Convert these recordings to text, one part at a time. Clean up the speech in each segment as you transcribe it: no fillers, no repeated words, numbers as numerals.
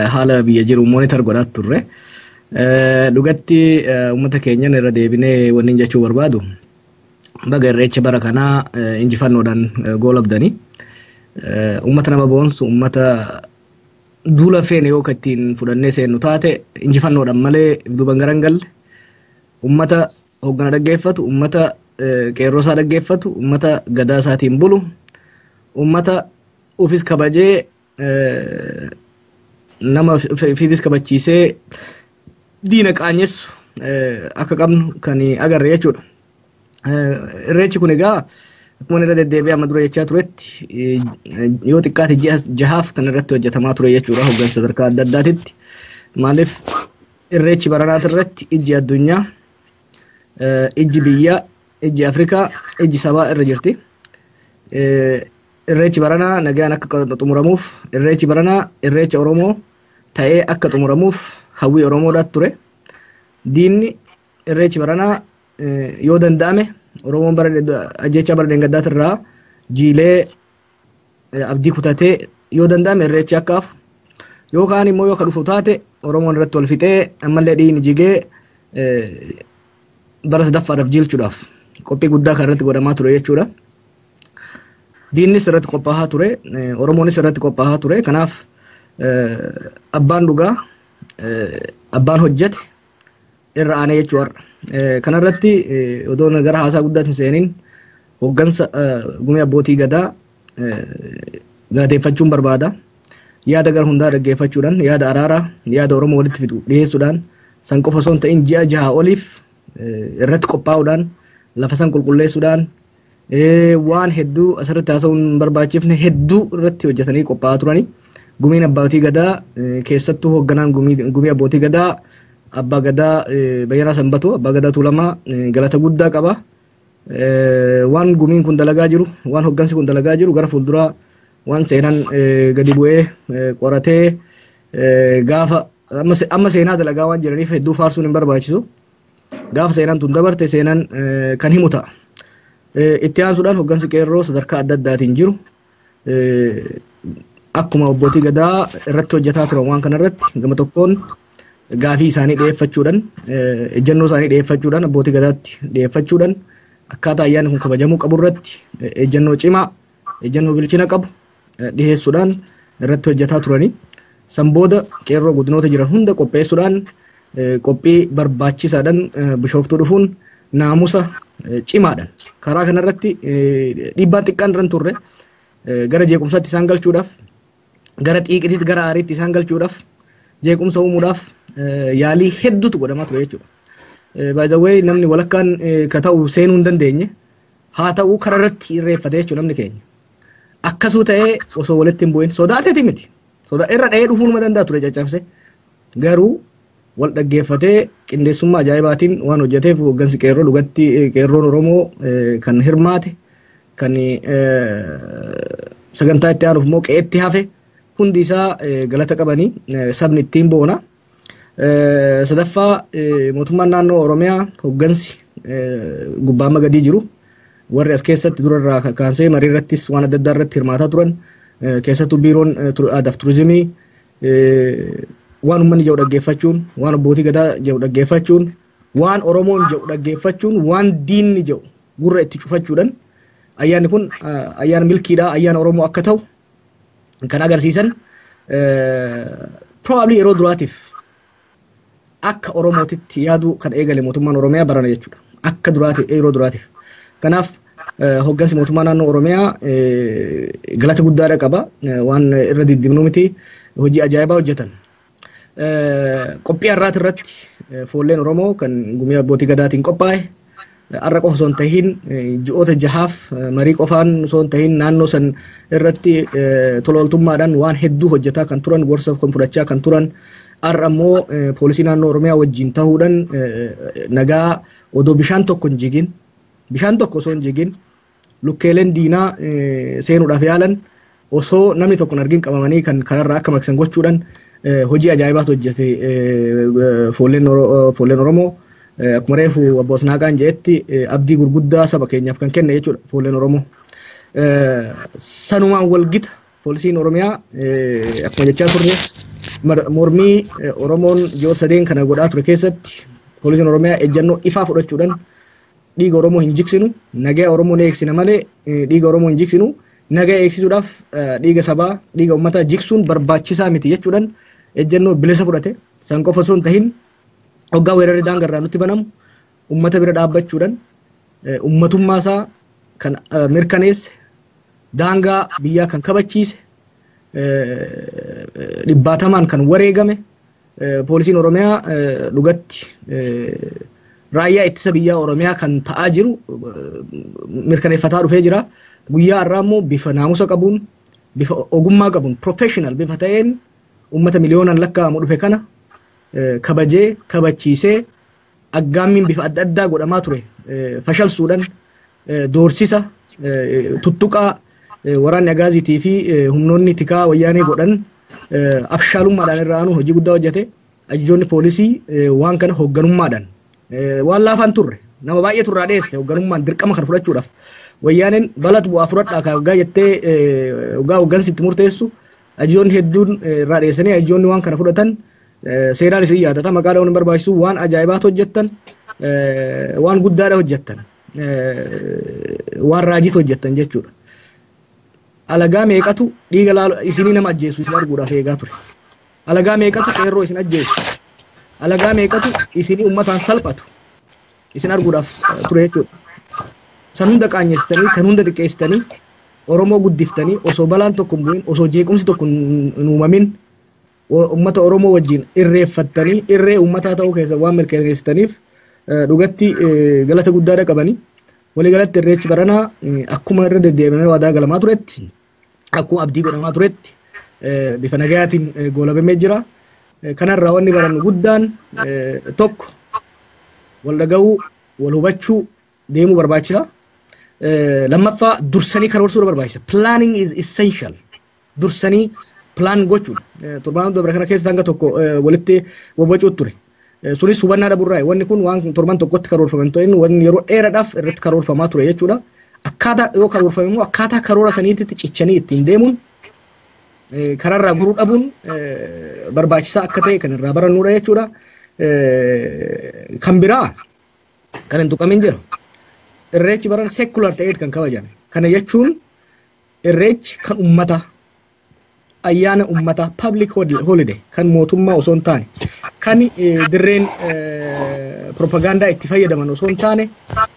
Haala biyya jiru monitor godhaa turre. Dhugatti uummata keenyan irra deebinee wanni jechuu barbaadu, baga Irreecha bara kanaa injifannoodhaan goolabdanii. Uummata nama boonsu, uummata duula feene yoo ittiin fudhannee seennu taate injifannoodhaan malee duuban garan galle, uummata hoggana dhaggeeffatu, uummata qeerroo isaa dhaggeeffatu, uummata gadaa isaatiin bulu, uummata ufis kabajee nama fiidis kabachiisee diina qaanyessu akka qabnu kan agarre jechuudha. Irreechi kun egaa akkuma irra deddeebi'ee amma dura jechaa turetti yoo xiqqaate ji'a 6f kan irratti hojjetamaa ture jechuudha hoggansa sadarkaa adda addaatitti. Maaliif, Irreechi baranaati irratti ijji addunyaa, ijji biyyaa, ijji Afrikaa, ijji sabaa irra jirti. Irreechi baranaa nagaan akka xumuramuuf, Irreechi baranaa Irreecha Oromoo ta'ee akka xumuramuuf hawwii Oromoodhaat ture. Diinni Irreechi baranaa yoo danda'ame Oromoon bara ajjechaa bara deengadaati jiilee abdii kutatee yoo danda'ame Irreechi akka hafu, yookaan immoo yoo ka dhufu taate Oromoon irratti wal fixee ammallee dhiigni jigee bara sadaffaadhaaf jiilchuudhaaf qophii guddaa kan irratti godhamaa ture jechuudha. Diinnis irratti qophaa'aa ture, Oromoonis irratti qophaa'aa ture. Kanaaf abbaan dhugaa, abbaan hojjete irra aanee jechuu har'a. Kanarratti odoo gara haasaa guddaatti hin seenin hoggansa gumii abbootii gadaa galateeffachuun barbaada. Yaada gara hundaa dhaggeeffachuudhaan, yaada araaraa, yaada Oromoo walitti fidu dhiyeessuudhaan, san qofa osoo hin ta'in ji'a 6 oliif irratti qophaa'uudhaan, lafa san qulqulleessuudhaan, waan hedduu asirratti haasa'uun hin barbaachifne hedduu irratti hojjetanii qophaa'aa turani. Gumiin abbootii gadaa, keessattuu hoogganaan gumii abbootii gadaa abbaa gadaa Bayyanaa Sanbatoo, abbaa gadaa Tuulamaa, galata guddaa qaba. Waan gumiin kun dalagaa jiru, waan hoggansi kun dalagaa jiru gara fuulduraa waan seenaan gadi bu'ee qoratee gaafa amma seenaa dalagaa waan jiraniif hedduu faarsuun hin barbaachisu. Gaafa seenaan tun dabarte seenaan kan himu ta'a. Itti aansuudhaan hoggansi qeerroo sadarkaa adda addaatiin jiru akkuma abbootii gadaa irratti hojjetaa turan waan kanarratti gama tokkoon gaafii isaanii dhiyeeffachuudhaan, ejjennoo isaanii dhiyeeffachuudhaan, abbootii gadaatti dhiyeeffachuudhaan, akkaataa ayyaanni kun kabajamuu qabu irratti ejjennoo cimaa, ejjennoo bilchina qabu dhiyeessuudhaan irratti hojjetaa turanii. San booda qeerroo godinoota jiran hunda qopheessuudhaan, qophii barbaachisaadhaan Bishooftuu dhufuun naamusa cimaadhaan karaa kanarratti dhiibbaan xiqqaan irra turre gara jeequmsaatti isaan galchuudhaaf, gara xiiqitiitti, gara aariitti isaan galchuudhaaf, jeequmsa uumuudhaaf yaalii hedduutu godhamaa ture jechuudha. By the way, namni walakkaan ka ta'u seenuu hin dandeenye, haa ta'u karaa irratti irreeffate jechuudha namni keenya. Akkasuu ta'ee osoo walitti hin bu'in sodaateeti miti. Sodaa irra dha'ee dhufuu numa danda'a ture caccabse. Garuu wal dhaggeeffatee qindeessummaa ajaa'ibaatiin waan hojjeteef hoggansi qeerroo dhugatti qeerroon Oromoo kan hirmaate, kan sagantaa itti aanuuf immoo qe'etti hafe hundi isaa galata qabanii, sabni ittiin boona. Sadaffaa, mootummaan naannoo Oromiyaa hoggansi gubbaa amma gadii jiru warri as keessatti durarraa kaasee marii irrattis waan adda addaa irratti hirmaataa turan, keessattuu biiroon aadaaf turizimii, waan uummanni jedhu dhaggeeffachuun, waan abbootii gadaa jedhu dhaggeeffachuun, waan Oromoon jedhu dhaggeeffachuun, waan diinni jedhu gurra itti cufachuudhaan ayyaanni kun ayyaana milkiidhaa, ayyaana Oromoo akka ta'u kan agarsiisan, probably yeroo duraatiif akka Oromootitti yaaduu kan eegale mootummaan Oromiyaa barana jechuudha. Akka duraatiif, yeroo duraatiif. Kanaaf hoggansi mootummaa naannoo Oromiyaa galata guddaadha qaba. Waan irra diddibnu miti, hojii ajaa'ibaa hojjetan. Qophii har'aati irratti foolleen Oromoo kan gumii abbootii gadaatiin qophaa'e har'a qofa osoo hin tahin ji'oota 6f marii qofaan osoo hin tahin naannoo san irratti tola ooltummaadhaan waan hedduu hojjetaa kan turan, gorsa kan fudhachaa kan turan, har'a immoo poolisii naannoo Oromiyaa wajjin ta'uudhaan nagaa odoo bishaan tokko hin jigin, bishaan tokko osoo hin jigin, lukkeeleen diinaa seenuudhaaf yaalan osoo namni tokko hin argin qabamanii kan kararraa akka maqsan gochuudhaan hojii ajaa'ibaatu hojjete foolleen Oromoo. Akkuma reefu obbo Asnaaqaan jedhetti abdii gurguddaa saba keenyaaf kan kenne jechuudha foolleen Oromoo. Sanumaan walgita poolisiin Oromiyaa akkuma jechaa turre Mormii Oromoon ji'oota sadeen kana godhaa ture keessatti poolisiin Oromiyaa ejjennoo ifaa fudhachuudhaan dhiiga Oromoo hin jiksinu, nagaa Oromoo ni eegsina malee dhiiga Oromoo hin jiksinu, nagaa eegsisuudhaaf dhiiga sabaa, dhiiga uummataa jiksuun barbaachisaa miti jechuudhaan ejjennoo bilisa fudhate. San qofa osoo hin tahin hoggaa weerarri daangarraa nutti banamu uummata bira dhaabbachuudhaan uummatummaa isaa kan mirkaneesse, daangaa biyyaa kan kabachiise, dhibbaatamaan kan wareegame poolisiin Oromiyaa dhugatti raayyaa ittisa biyyaa Oromiyaa kan ta'aa jiru mirkaneeffataa dhufee jira. Guyyaa har'aa immoo bifa naamusa qabuun, bifa ogummaa qabuun, professional bifa ta'een uummata miliyoonaan lakkaa'amu dhufe kana kabajee kabachiisee aggaammiin bifa adda addaa godhamaa ture fashalsuudhaan doorsisa tuttuqaa waraanni agaaziitii fi humnoonni tikaa wayyaanee godhan abshaalummaadhaan irra aanu hojii guddaa hojjete. Ajajoonni poolisii waan kana hoogganummaadhaan waan laafaan turre nama baay'eetu irraa dheesse hoogganummaan dirqama kana fudhachuudhaaf. Wayyaaneen balatu bu'aa fudhadhaa kan hoggaa jettee hoggaa hooggansi itti murteessu ajajoonni hedduun irraa dheessanii ajajoonni waan kana fudhatan seenaan isin yaadata maqaa dha'uun hin barbaachisu waan ajaa'ibaatu hojjettan waan guddaadha hojjettan waan raajiitu hojjettan jechuudha. Alagaa meeqatu dhiiga laalu isinii nama ajjeesu isin arguudhaaf eegaa ture. Alagaa meeqatu qeerroo isin ajjeesu. Alagaa meeqatu isinii uummataan salphatu isin arguudhaaf ture jechuudha. San hunda qaanyessitanii, san hunda xiqqeessitanii, Oromoo guddiftanii osoo balaan tokko hin bu'in, osoo jeequmsi tokko hin uumamin uummata Oromoo wajjin irreeffattanii irree uummataa ta'uu keessa waan mirkaneessitaniif dhugatti galata guddaadha qabanii. Waliigalatti irreechi baranaa akkuma irra deddeebi'amee waadaa galamaa turetti, akkuma abdii godhamaa turetti bifa nagayaatiin goolabamee jira. Kanarraa wanni barannu guddaan tokko wal dhaga'uu, wal hubachuu deemuu barbaachisa. Lammaffaa dursanii karoorsuu barbaachisa. Planning is essential. Dursanii plan gochuudha. Torbaan dabra kana keessa hanga tokko walitti wawwacuutu ture. Sunis hubannaa dhabuurraa wanni kun waan torban tokkotti karoorfame hin ta'in wanni yeroo dheeraadhaaf irratti karoorfamaa ture jechuudha. Akkaataa yoo karoorfame immoo akkaataa karoora saniitti cichanii ittiin deemuun karaarraa guruu dhabuun barbaachisaa akka ta'e kan irraa barannuudha jechuudha. Kan biraa kan hin tuqamin jira. Irreechi baran secular ta'eet kan kabajame. Kana jechuun irreechi kan uummataa ayyaana uummataa public holiday kan mootummaa osoo hin taane kan dirreen propagaandaa itti fayyadaman osoo hin taane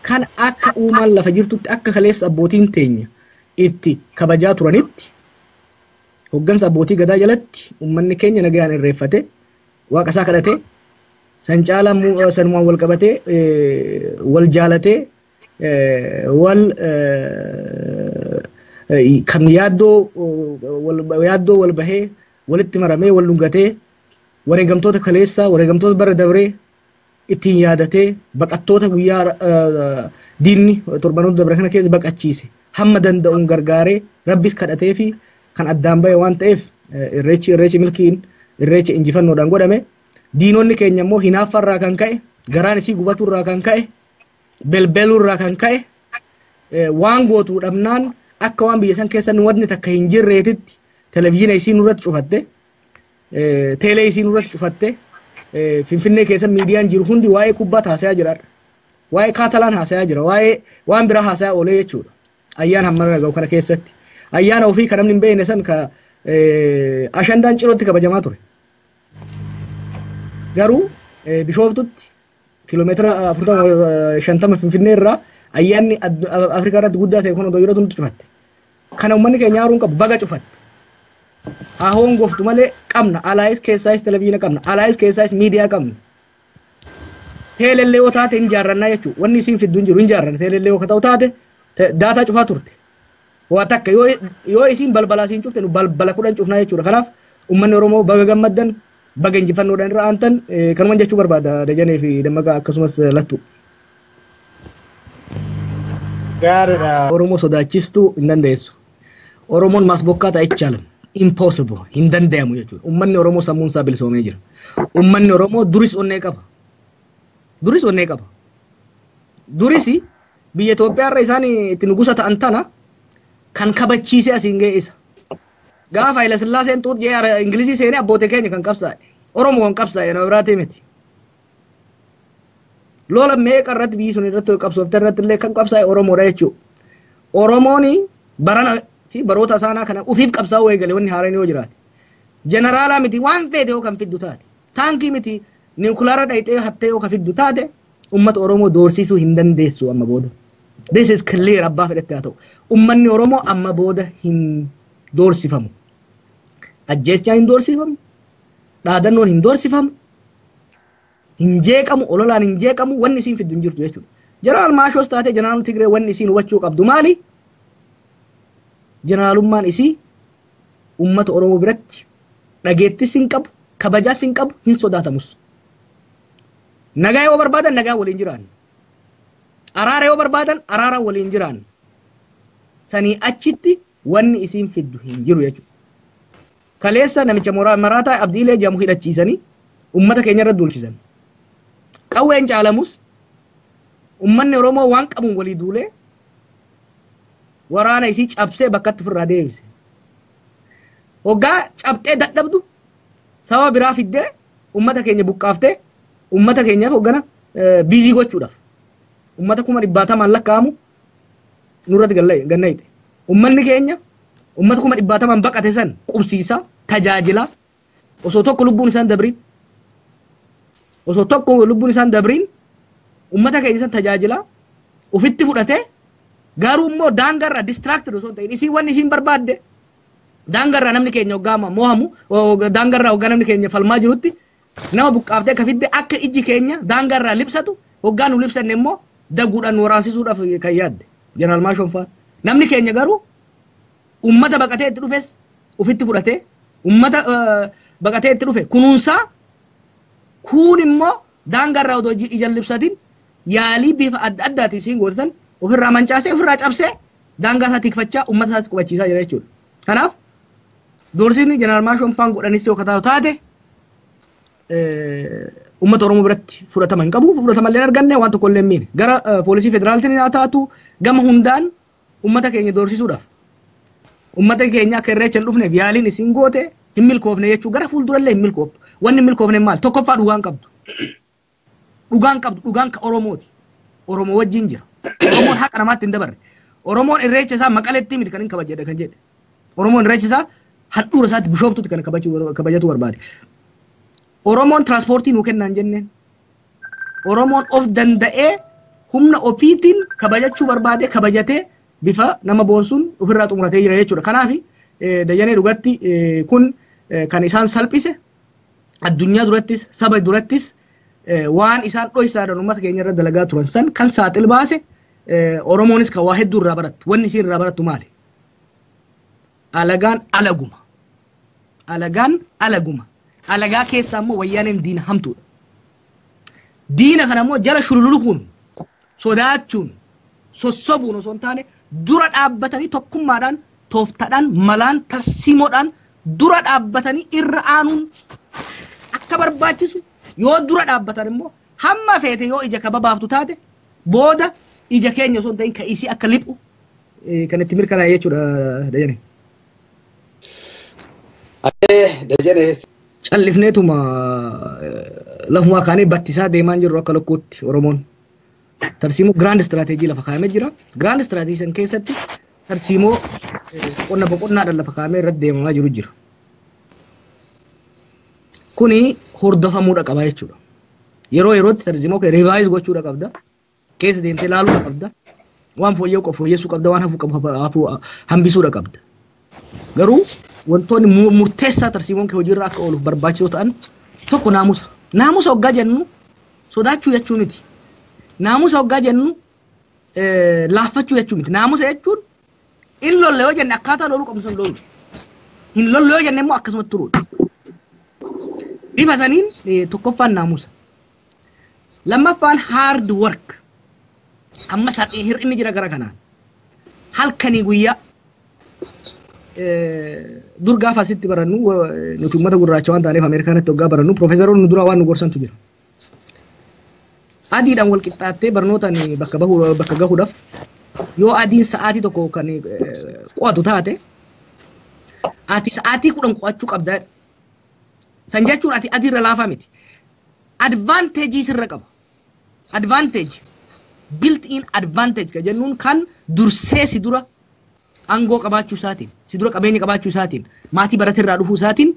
kan akka uumaan lafa jirtutti akka kaleessa abbootiin teenya itti kabajaa turanitti hoggansa abbootii gadaa jalatti uummanni keenya nagayaan irreeffate waaqa isaa kadhatee san caalaa sanumaan wal qabatee wal jaalatee wal kan yaaddoo wal bahee walitti maramee wal dhungatee wareegamtoota kaleessaa wareegamtoota bara dabree ittiin yaadatee baqattoota guyyaa diinni torbanoota dabre kana keessa baqachiise hamma danda'uun gargaaree rabbis kadhatee fi kan addaan bahe waan ta'eef irreechi irreechi milkiin irreecha injifannoodhaan godhame. Diinonni keenya immoo hinaaffarraa kan ka'e garaan isii gubaturraa kan ka'e belbeluurraa kan ka'e waan gootuu dhabnaan akka waan biyya san keessa wanni takka hin jirreetitti televizyiina isii nurratti cufatte teelee isii nurratti cufatte Finfinnee keessa miidiyaan jiru hundi waa'ee kubbaa haasayaa jira. Waa'ee kaatalaan haasayaa jira. Waa'ee waan biraa haasayaa oolee jechuudha. Ayyaana hammana ga'u kana keessatti. Ayyaana ofii kan namni hin beekne san ka ashandaan cirootti kabajamaa ture. Garuu Bishooftutti kiiloomeetira 40 Finfinnee irraa ayyaanni Afrikaa irratti guddaa ta'e kun odoo yeroo nutti cufatte. Kana uummanni keenya haaruun qabu baga cufatte. Ahoon goftu malee qabna. Alaayis keessaayis televizyiina qabna. Alaayis keessaayis miidiyaa qabna. Teelellee yoo taate hin jaarrannaa jechuudha. Wanni isiin fiddu hin jiru hin jaarranna. Teelellee yoo ta'u taate daataa cufaa turte. Waa takka yoo isiin balbalaa isiin cufte nu balbala 10 cufnaa jechuudha. Kanaaf uummanni Oromoo baga gammaddan baga injifannoodhaan irra aantan kanuman jechuu barbaada Dajanee fi Dammaqaa akkasumas Lattuu. Gaariidha. Oromoo sodaachistuu hin dandeessu. Oromoon maasbokkaa ta'a ichaalam. Impossible. Hin danda'amu jechuudha. Uummanni Oromoo sammuun isaa bilisoomee jira. Uummanni Oromoo duris onnee qaba. Duris onnee qaba. Duris biyya Itoophiyaa irra isaan itti nugusa ta'an tana kan kabachiisee asiin ga'e isa. Gaafa Haayila Sillaaseen xuut jee Ingilizii seenee abbootii keenya kan qabsaa'e. Oromoo kan qabsaa'e nama biraatii miti. Lola meeqa irratti biyyi sun irratti qabsoofte irratti illee kan qabsaa'e Oromoodha jechuudha. Oromoon barana fi baroota isaanaa kana ufiif qabsaa'uu eegale wanni haaraan yoo jiraate. Jeneraalaa miti waan feete yoo kan fiddu taate. Taankii miti niwukulaara dhayxee hattee yoo kan fiddu taate uummata Oromoo doorsiisuu hin dandeessu amma booda. This is clear abbaa fedhette haa ta'u. Uummanni Oromoo amma booda hin doorsifamu. Ajjeechaan hin doorsifamu. Dhaadannoon hin doorsifamu. Hin jeeqamu, ololaan hin jeeqamu, wanni isiin fiddu hin jirtu jechuudha. Jeneraal Maashoos taatee Jeneraal Tigree wanni isiin hubachuu qabdu maali? Jeneraalummaan isii uummata Oromoo biratti dhageettis hin qabu, kabajaas hin qabu, hin sodaatamus. Nagaa yoo barbaadan nagaa waliin jiraanna. Araara yoo barbaadan araara waliin jiraanna. Sanii achitti wanni isiin fiddu hin jiru jechuudha. Kaleessa namicha maraataa Abdiilee jedhamu hidhachiisanii uummata keenya irra duulchisan. Qawween caalamus uummanni Oromoo waan qabuun walii duulee waraana isii cabsee bakkatti ofirraa deebise. Hoggaa cabxee dadhabdu sababa biraa fiddee uummata keenya buqqaaftee uummata keenyaaf hoggana biizii gochuudhaaf uummata 100,000 lakkaa'amu nurratti gannayite. Uummanni keenya uummata 100,000 baqate san qubsiisaa tajaajilaa osoo tokko lubbuun isaan dabriin osoo tokko lubbuun isaan dabriin uummata keenya san tajaajilaa ofitti fudhatee garuu immoo daangarraa distracted osoo hin ta'in isiin wanni isiin barbaadde daangarraa namni keenya hoggaa mo'amu daangarraa hoggaa namni keenya falmaa jirutti nama buqqaaftee akka fidde akka ijji keenya daangarraa libsatu hoggaa nu libsanne immoo daguudhaan nu waraansiisuudhaaf kan yaadde Jeneraal Maashoon fa'aa. Namni keenya garuu uummata baqatee itti dhufes ofitti fudhatee uummata baqatee itti dhufe kunuunsaa kun immoo daangarraa odoo ija libsatin yaalii bifa adda addaatiin isiin gootisan ofirraa mancaasee ofirraa cabsee daangaa isaa tikfachaa uummata isaas qubachiisaa jira jechuudha. Kanaaf doorsisni Jeneraal Maashoon faan godhanis yoo kataatu taate uummata Oromoo biratti fudhatama hin qabu fudhatama illee hin arganne waan tokko illee hin miine gara poolisii federaaltiin haa taatu gama hundaan uummata keenya doorsisuudhaaf uummata keenya akka irreecha hin dhufneef yaaliin isiin goote hin milkoofne jechuu gara fuuldurallee hin milkooftu. Wanni hin milkoofne maal? Tokkoffaa dhugaan qabdu. Dhugaan qabdu dhugaan ka Oromooti. Oromoo wajjin jira. Oromoon haqa namaatti hin dabarre. Oromoon irreecha isaa Maqaleetti miti kan hin kabajjedha kan jedhe. Oromoon irreecha isaa handhuura isaatti Bishooftutti kan kabajatu barbaade. Oromoon tiraanspoortii nuu kennaan jenneen. Oromoon of danda'ee humna ofiitiin kabajachuu barbaade kabajatee bifa nama boonsuun ofirraa xumuratee jira jechuudha. Kanaaf Dajanee dhugatti kun kan isaan salphise addunyaa durattis saba durattis waan isaan dhoysaadhaan uummata keenya irra dalagaa turan san kan saaxil baase Oromoonis kan waa hedduu irraa barattu. Wanni isiin irraa barattu maali? Alagaan alaguma. Alagaan alaguma. Alagaa keessaa immoo wayyaaneen diina hamtuudha. Diina kana immoo jala shululukuun sodaachuun sossobuun osoo hin taane dura dhaabbatanii tokkummaadhaan tooftaadhaan malaan tarsiimoodhaan dura dhaabbatanii irra aanuun akka barbaachisu yoo dura dhaabbatan immoo hamma feete yoo ija kaba baaftu taate booda ija keenya osoo hin ta'in ka isii akka liphu kan itti mirkanaa'e jechuudha Dajane. Dajane. Callifneetuma lafumaa kaanee battisaa deemaa jirru akka lokkuutti Oromoon. Tarsiimoo grand strategy lafa kaa'amee jira. Grand strategy san keessatti tarsiimoo qonna boqonnaadhaan lafa kaa'amee irratti deemamaa jiru jira. Kuni hordofamuudha qaba jechuudha. Yeroo yerootti tarsiimoo kee revise gochuudha qabda. Keessa deemtee ilaaluudha qabda. Waan fooyya'u qabu fooyyessuu qabda. Waan hafuu qabu hafuu hambisuudha qabda. Garuu wantoonni murteessaa tarsiimoon kee hojiirra akka ooluuf barbaachisoo ta'an tokko naamusa. Naamusa hoggaa jennu sodaachuu jechuu miti. Naamusa hoggaa jennu laaffachuu jechuu miti. Naamusa jechuun in lolle yoo jenne akkaataa loluu qabnu san loluudha. Hin lolle yoo jenne immoo akkasumatti turuudha. Bifa saniin tokkoffaan naamusa. Lammaffaan hard work. Amma hir'inni jira gara kanaan. Halkanii guyyaa dur gaafa asitti barannu nuti uummata gurraacha waan taaneef Ameerikaanitti hoggaa barannu piroofeesaroonni nu duraa waan nu gorsantu jira. Adiidhaan wal qixxaattee barnootaan bakka bahu bakka gahuudhaaf yoo adiin sa'aatii tokko kan qo'atu taate Ati sa'aatii 10 qo'achuu qabda. San jechuun ati adii irra laafaa miti. Advantage sirra qaba. Advantage. Built in advantage ka jennuun kan dursee si dura aangoo qabaachuu isaatiin, si dura qabeenya qabaachuu isaatiin, maatii baratirraa dhufuu isaatiin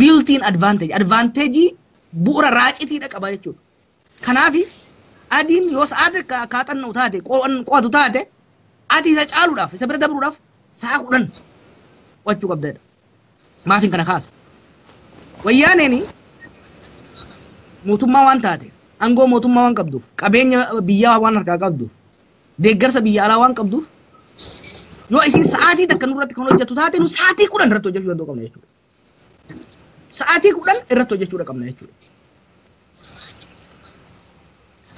built in advantage. Advantage bu'uura raacitiidha qaba jechuudha. Kanaaf adiin yoo sa'aati kaaxannoo taate, qo'atu taate, ati isa caaluudhaaf, isa bira dabruudhaaf sa'a 10 qo'achuu qabda. Maatiin kana kaasa. Wayyaaneen mootummaa waan taate, aangoo mootummaa waan qabduuf, qabeenya biyyaa waan harkaa qabduuf, deeggarsa biyya alaa waan qabduuf, yoo isin sa'aatii takka nurratti kan hojjetu taate, nu sa'aatii 10 irratti hojjechuu danda'u qabna jechuudha. Sa'aatii 10 irratti hojjechuu qabna jechuudha.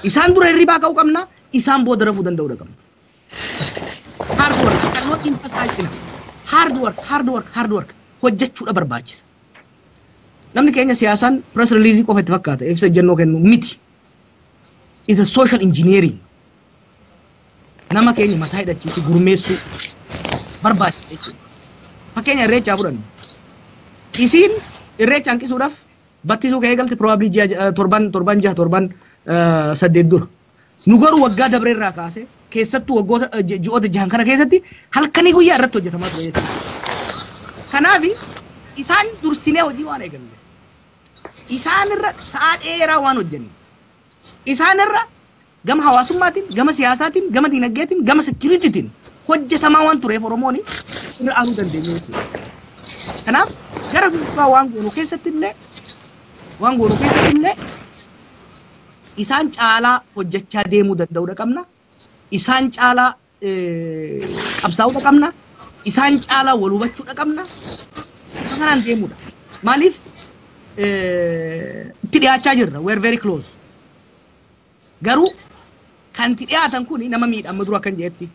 Isaan dura hirribaa ka'uu qabna, isaan booda rafuu danda'uu qabna. Hard work, cannot emphasize enough. Hard work, hard work, hard work hojjechuudha barbaachisa. Namni keenya siyaasaan press release qofa itti fakkaata, ibsa ejjennoo kennu miti. It's a social engineering. Nama keenya mataa hidhachiisu, gurmeessuu barbaachisa jechuudha. Fakkeenya Irreechaa fudhannu. Isiin Irreecha hanqisuudhaaf battisuu ka'ee galte probably ji'a torban, torban 6, torban 8 dura. Nu garuu waggaa dabreerraa kaasee, keessattuu waggoota ji'oota 6n kana keessatti halkanii guyyaa irratti hojjetamaa ture jechuudha. Kanaaf isaan dursinee hojii waan eegalle. Isaan irra sa'a dheeraa waan hojjenne. Isaan irra gama hawaasummaatiin, gama siyaasaatiin, gama dinagdeetiin, gama securitytiin hojjetamaa waan tureef Oromoon irra aanuu dandeenye jechuudha. Kanaaf gara fuulduraa waan goonu keessatti illee isaan caalaa hojjechaa deemuu danda'uudha qabna. Isaan caalaa qabsaa'uudha qabna. Isaan caalaa wal hubachuudha qabna. Bifa kanaan deemuudha. Maaliif itti dhiyaachaa jirra? We are very close. Garuu kan itti dhiyaatan kun nama miidha amma dura akkan jedhetti.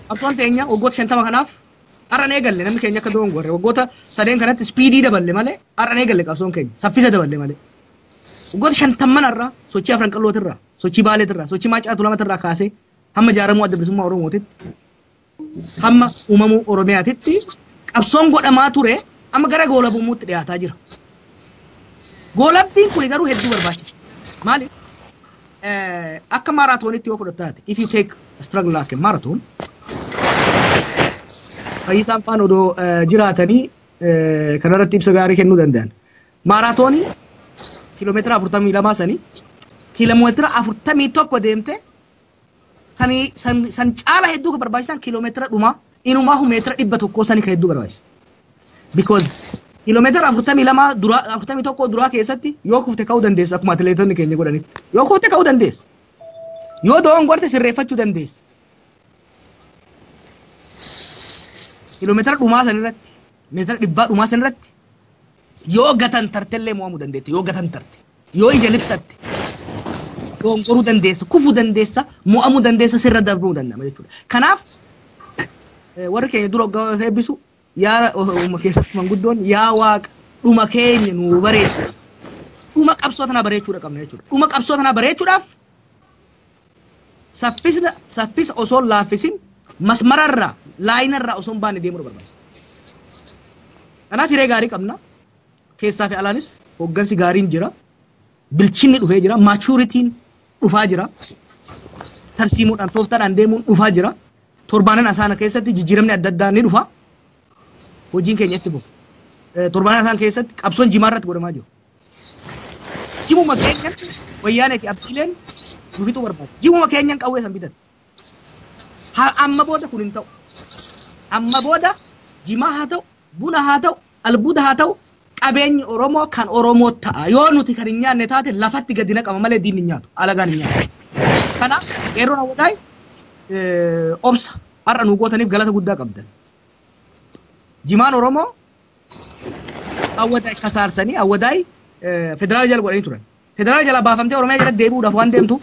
Qabsoon teenya waggoota 50 kanaaf har'an eegalle. Namni keenya akka dogongorre, waggoota 3n kanatti speedii daballe malee har'an eegalle qabsoon keenya, saffisa daballe malee. Waggoota 50n irraa, sochii Afran Qallootirraa, sochii Baaleetirraa, sochii Maacaa Tuulamatirraa kaasee hamma ijaaramuu Adda Bilisummaa Oromootitti, hamma uumamuu Oromiyaatitti qabsoon godhamaa ture amma gara goolabamuutti dhiyaataa jira. Goolabbiin kun garuu hedduu barbaachisa. Maaliif? Akka maaraatoonitti yoo fudhattaate, if you take a struggle like a marathon, Fayyisaan faan odoo jiraatanii kanarratti ibsa gaarii kennuu danda'an. Maaraatoonii kiiloomeetira 42 sanii kiiloomeetira 41 deemte san caala hedduu kan barbaachisan kiiloomeetira dhumaa inumaahu meetira 100 sanii kan hedduu barbaachisa. Because kiiloomeetira 42 duraa, 41 duraa keessatti yoo kufte ka'uu dandeessa, akkuma atileetonni keenya godhanitti. Yoo kufte ka'uu dandeessa. Yoo dogongorte sirreeffachuu dandeessa. Kiiloomeetira dhumaa san irratti, meetira 100 dhumaa san irratti yoo gatan tartellee mo'amuu dandeette. Yoo gatan tarte, yoo ija libsatte, dogongoruu dandeessa, kufuu dandeessa, mo'amuu dandeessa, sirra darbuu danda'ama jechuudha. Kanaaf warri keenya dura waggaa eebbisu, yaa uuma keessatti manguddoon, yaa Waaqa dhuma keenya nuu bareechu. Dhuma qabsoo tanaa bareechuudha qabna jechuudha. Dhuma qabsoo tanaa bareechuudhaaf saffisa osoo hin laaffisin, masmararraa, linearraa osoo hin baanne deemuu barbaada. Kanaaf hiree gaarii qabna. Keessaa fi alaanis hooggansi gaariin jira. Bilchinni dhufee jira. Maturityn dhufaa jira. Tarsiimuudhaan, tooftaadhaan deemuun dhufaa jira. Torbaanan asaana keessatti jijjiiramni adda addaa ni dhufa. Hojiin keenya itti fufa. Torbaanan asaan keessatti qabsoon Jimaa irratti godhamaa jiru. Jimuma keenyan Wayyaanee fi Abdiileen nu fixuu barbaadu. Jimuma keenyan qawwee san bitatti. Amma booda kun hin ta'u. Amma booda jimaa haa ta'u, buna haa ta'u, albuuda haa ta'u, qabeenyi Oromoo kan Oromoo ta'a. Yoo nuti kan hin nyaanne taate lafatti gadi naqama malee diinni hin nyaatu. Alagaan hin nyaatu. Kanaaf qeerroon hawwataay obsa har'a nu gootaniif galata guddaa qabdan. Jimaan Oromoo Hawwataay kasaarsanii Hawwataay federaala jala godhanii turan. Federaala jala baafamtee Oromiyaa jala deebi'uudhaaf waan deemtuuf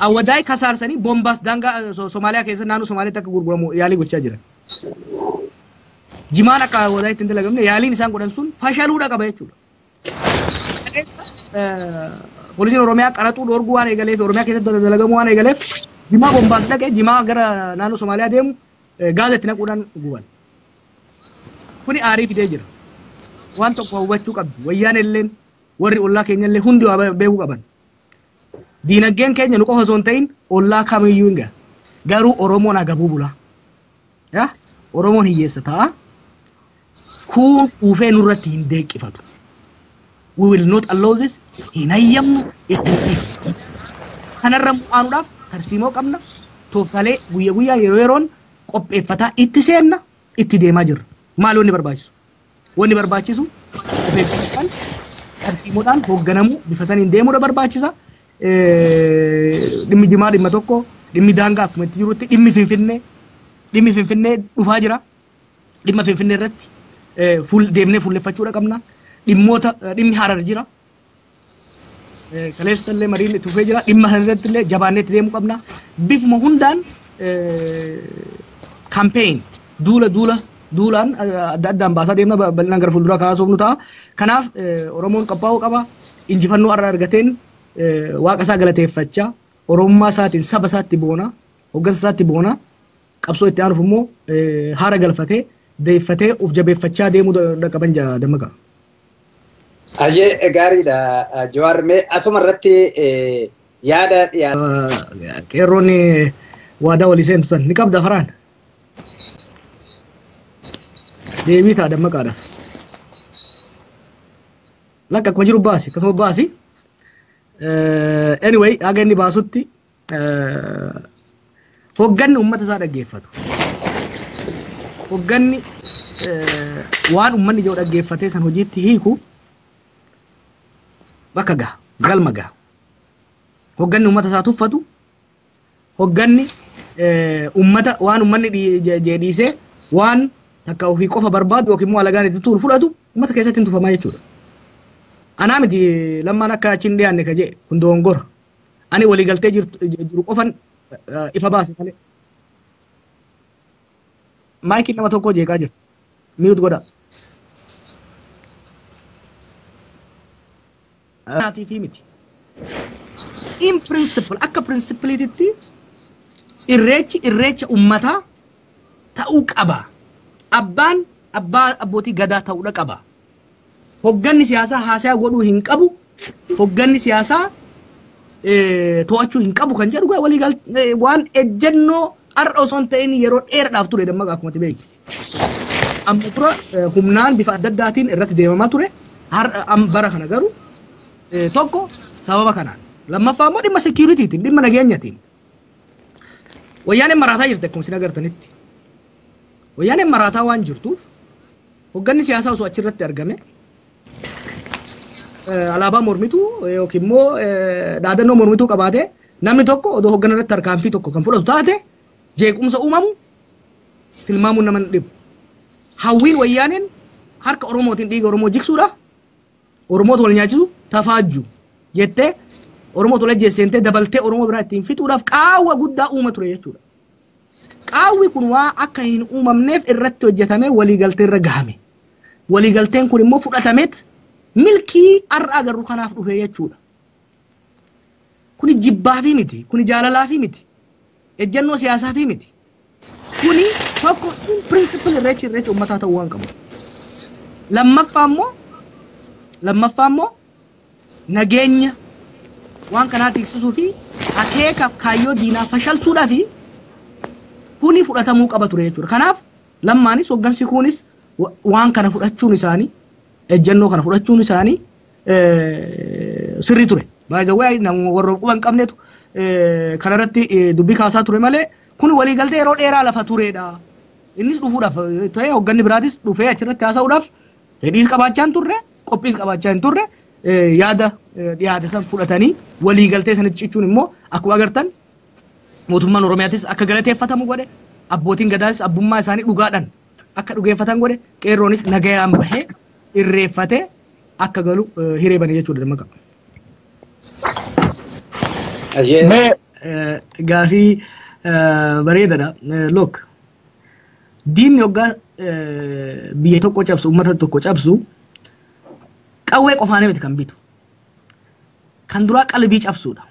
Hawwataay kasaarsanii bombaas daangaa Somaaliyaa keessa, naannoo Somaaliyaatti akka gurguramu yaalii gochaa jiran. Jimaan akka Hawwataay ittiin dalagamne yaaliin isaan godhan sun fashaluudha qaba jechuudha. Poolisiin Oromiyaa qaraxuu dhorguu waan eegaleef, Oromiyaa keessatti dalagamuu waan eegaleef, jimaa bombaas dhaqee jimaa gara naannoo Somaaliyaa deemu gaaza itti naquudhaan guban. Kuni aarii fidee jira. Waan tokko hubachuu qabdi. Wayyaan illeen warri ollaa keenya illee hundi waa beekuu qaban. Diinagdeen keenya nu qofa osoo hin ta'in ollaa kamiyyuu hin gaha. Garuu Oromoon agabuu bula. Yaa Oromoon hiyyeessa ta'a. Kuun quufee nurratti hin deeqqifatu. We will not allow this. Hin hayyamnu, itti hin dhiifnu. Kanarra mu'aanuudhaaf tarsiimoo qabna. Tooftaalee guyya guyyaan yeroo yeroon qopheeffataa itti seenna, itti deemaa jirra. Maal wanni barbaachisu? Wanni barbaachisu of eeggannoodhaan, tarsiimoodhaan hoogganamuu, bifa saniin deemuudha barbaachisa. Dhimmi jimaa dhimma tokko, dhimmi daangaa akkuma itti jirutti, dhimmi Finfinnee dhufaa jira. Dhimma Finfinnee irratti deemnee fuulleffachuudha qabna. Dhimmoota dhimmi Harar jira. Kaleessa illee mariin itti fufee jira. Dhimma sana irratti illee jabaannee itti deemuu qabna. Bifuma hundaan campaign duula duula duulaan adda addaan baasaa deemna, bal'inaan gara fuulduraa kaasuuf nu ta'a. Kanaaf Oromoon qophaa'uu qaba. Injifannoo har'a argateen waaqa isaa galateeffachaa, Oromummaa isaatiin saba isaatti boona, hoggansa isaatti boona, qabsoo itti aanuuf immoo haara galfatee deeffatee of jabeeffachaa deemuu qaban Dammaqa. Ajee, gaariidha. Jawaar, mee asuma irratti yaada dhiyaatu. Qeerroon waadaa walii seentu san ni qabda faraan. Deebii ta'a Dammaqaadha. Lakka akkuma jiru baasi, akkasuma baasi. Anyway, haga inni baasutti, hogganni uummata isaa dhaggeeffatu. Hogganni waan uummanni jiru dhaggeeffatee san hojiitti hiiku bakka gaha, galma gaha. Hogganni uummata isaa tuffatu, hogganni uummata waan uummanni dhiisee waan takka ofii qofa barbaadu yookiin immoo alagaan itti tuulu fudhatu uummata keessatti hin tufamaa jechuudha. Anaa miti, Lammaan akka achi hin dhiyaanne ka jee kun dogongora. Ani waliigaltee jiru qofan ifa baase malee. Maayikiin nama tokko jeeqaa jira. Mute godha. Fi miti. In principle, akka principleitti irreechi irreecha ummataa ta'uu qaba. Abbaan abbaa abbootii gadaa ta'uudha qaba. Hogganni siyaasaa haasaa godhuu hin qabu. Hogganni siyaasaa to'achuu hin qabu kan jedhu walii waan ejjennoo har'a osoo hin ta'in yeroo dheeraadhaaf ture, Dammaqa, akkuma beektu. Amma dura humnaan bifa adda addaatiin irratti deemamaa ture. Har'a bara kana garuu tokko sababa kanaan. Lammaffaa immoo dhimma securityitiin, dhimma nageenyatiin. Wayyaaneen maraataa jirti akkuma isin agartanitti. Wayyaaneen maraataa waan jirtuuf hogganni siyaasaa osoo achirratti argame alaabaa mormituu yookiin immoo dhaadannoo mormituu qabaatee namni tokko odoo hoggana irratti tarkaanfii tokko kan fudhatu taate jeequmsa uumamu tilmaamuun nama hin dhibu. Hawwiin wayyaaneen harka Oromootiin dhiiga Oromoo jigsuudha. Oromoota wal nyaachisu tafaajju jettee Oromoota wal ajjeeseentee dabaltee Oromoo biraa ittiin fixuudhaaf qaawwa guddaa uuma ture jechuudha. Qaawwi kun waa akka hin uumamneef irratti hojjetamee waliigaltee irra gahame. Waliigalteen kun immoo fudhatameet milkii har'a agarru kanaaf dhufe jechuudha. Kuni jibbaafii miti, kuni jaalalaafii miti, ejjennoo siyaasaafii miti. Kuni tokko in principle irreechi irreecha uummataa ta'uu waan qabu. Lammaffaa immoo nageenya waan kanaa tiksisuu fi akeekaaf kaayyoo diinaa fashalsuudhaa fi kuni fudhatamuu qaba ture jechuudha. Kanaaf Lammaanis hoggansi kunis waan kana fudhachuun isaanii, ejjennoo kana fudhachuun isaanii sirrii ture. Baay'ee nama warra quba hin qabnetu kanarratti dubbii kaasaa ture malee kun waliigaltee yeroo dheeraa lafa turedha. Innis dhufuudhaaf ta'ee hogganni biraatis dhufee achirratti haasa'uudhaaf fedhiis qabaachaa hin turre, qophiis qabaachaa hin turre. Yaada dhiyaate san fudhatanii waliigaltee sanitti cichuun immoo akkuma agartan mootummaan Oromiyaatis akka galateeffatamu godhe, abbootiin gadaatis abbummaa isaanii dhugaadhaan akka dhugeeffatan godhe, qeerroonis nagayaan bahee irreeffatee akka galu hiree bane jechuudha, Dammaqa. Mee Gaafii bareedaadha. Look, diinni hoggaa biyya tokko cabsu, uummata tokko cabsu, qawwee qofaanii miti kan bitu. Kan duraa qalbii cabsuudha.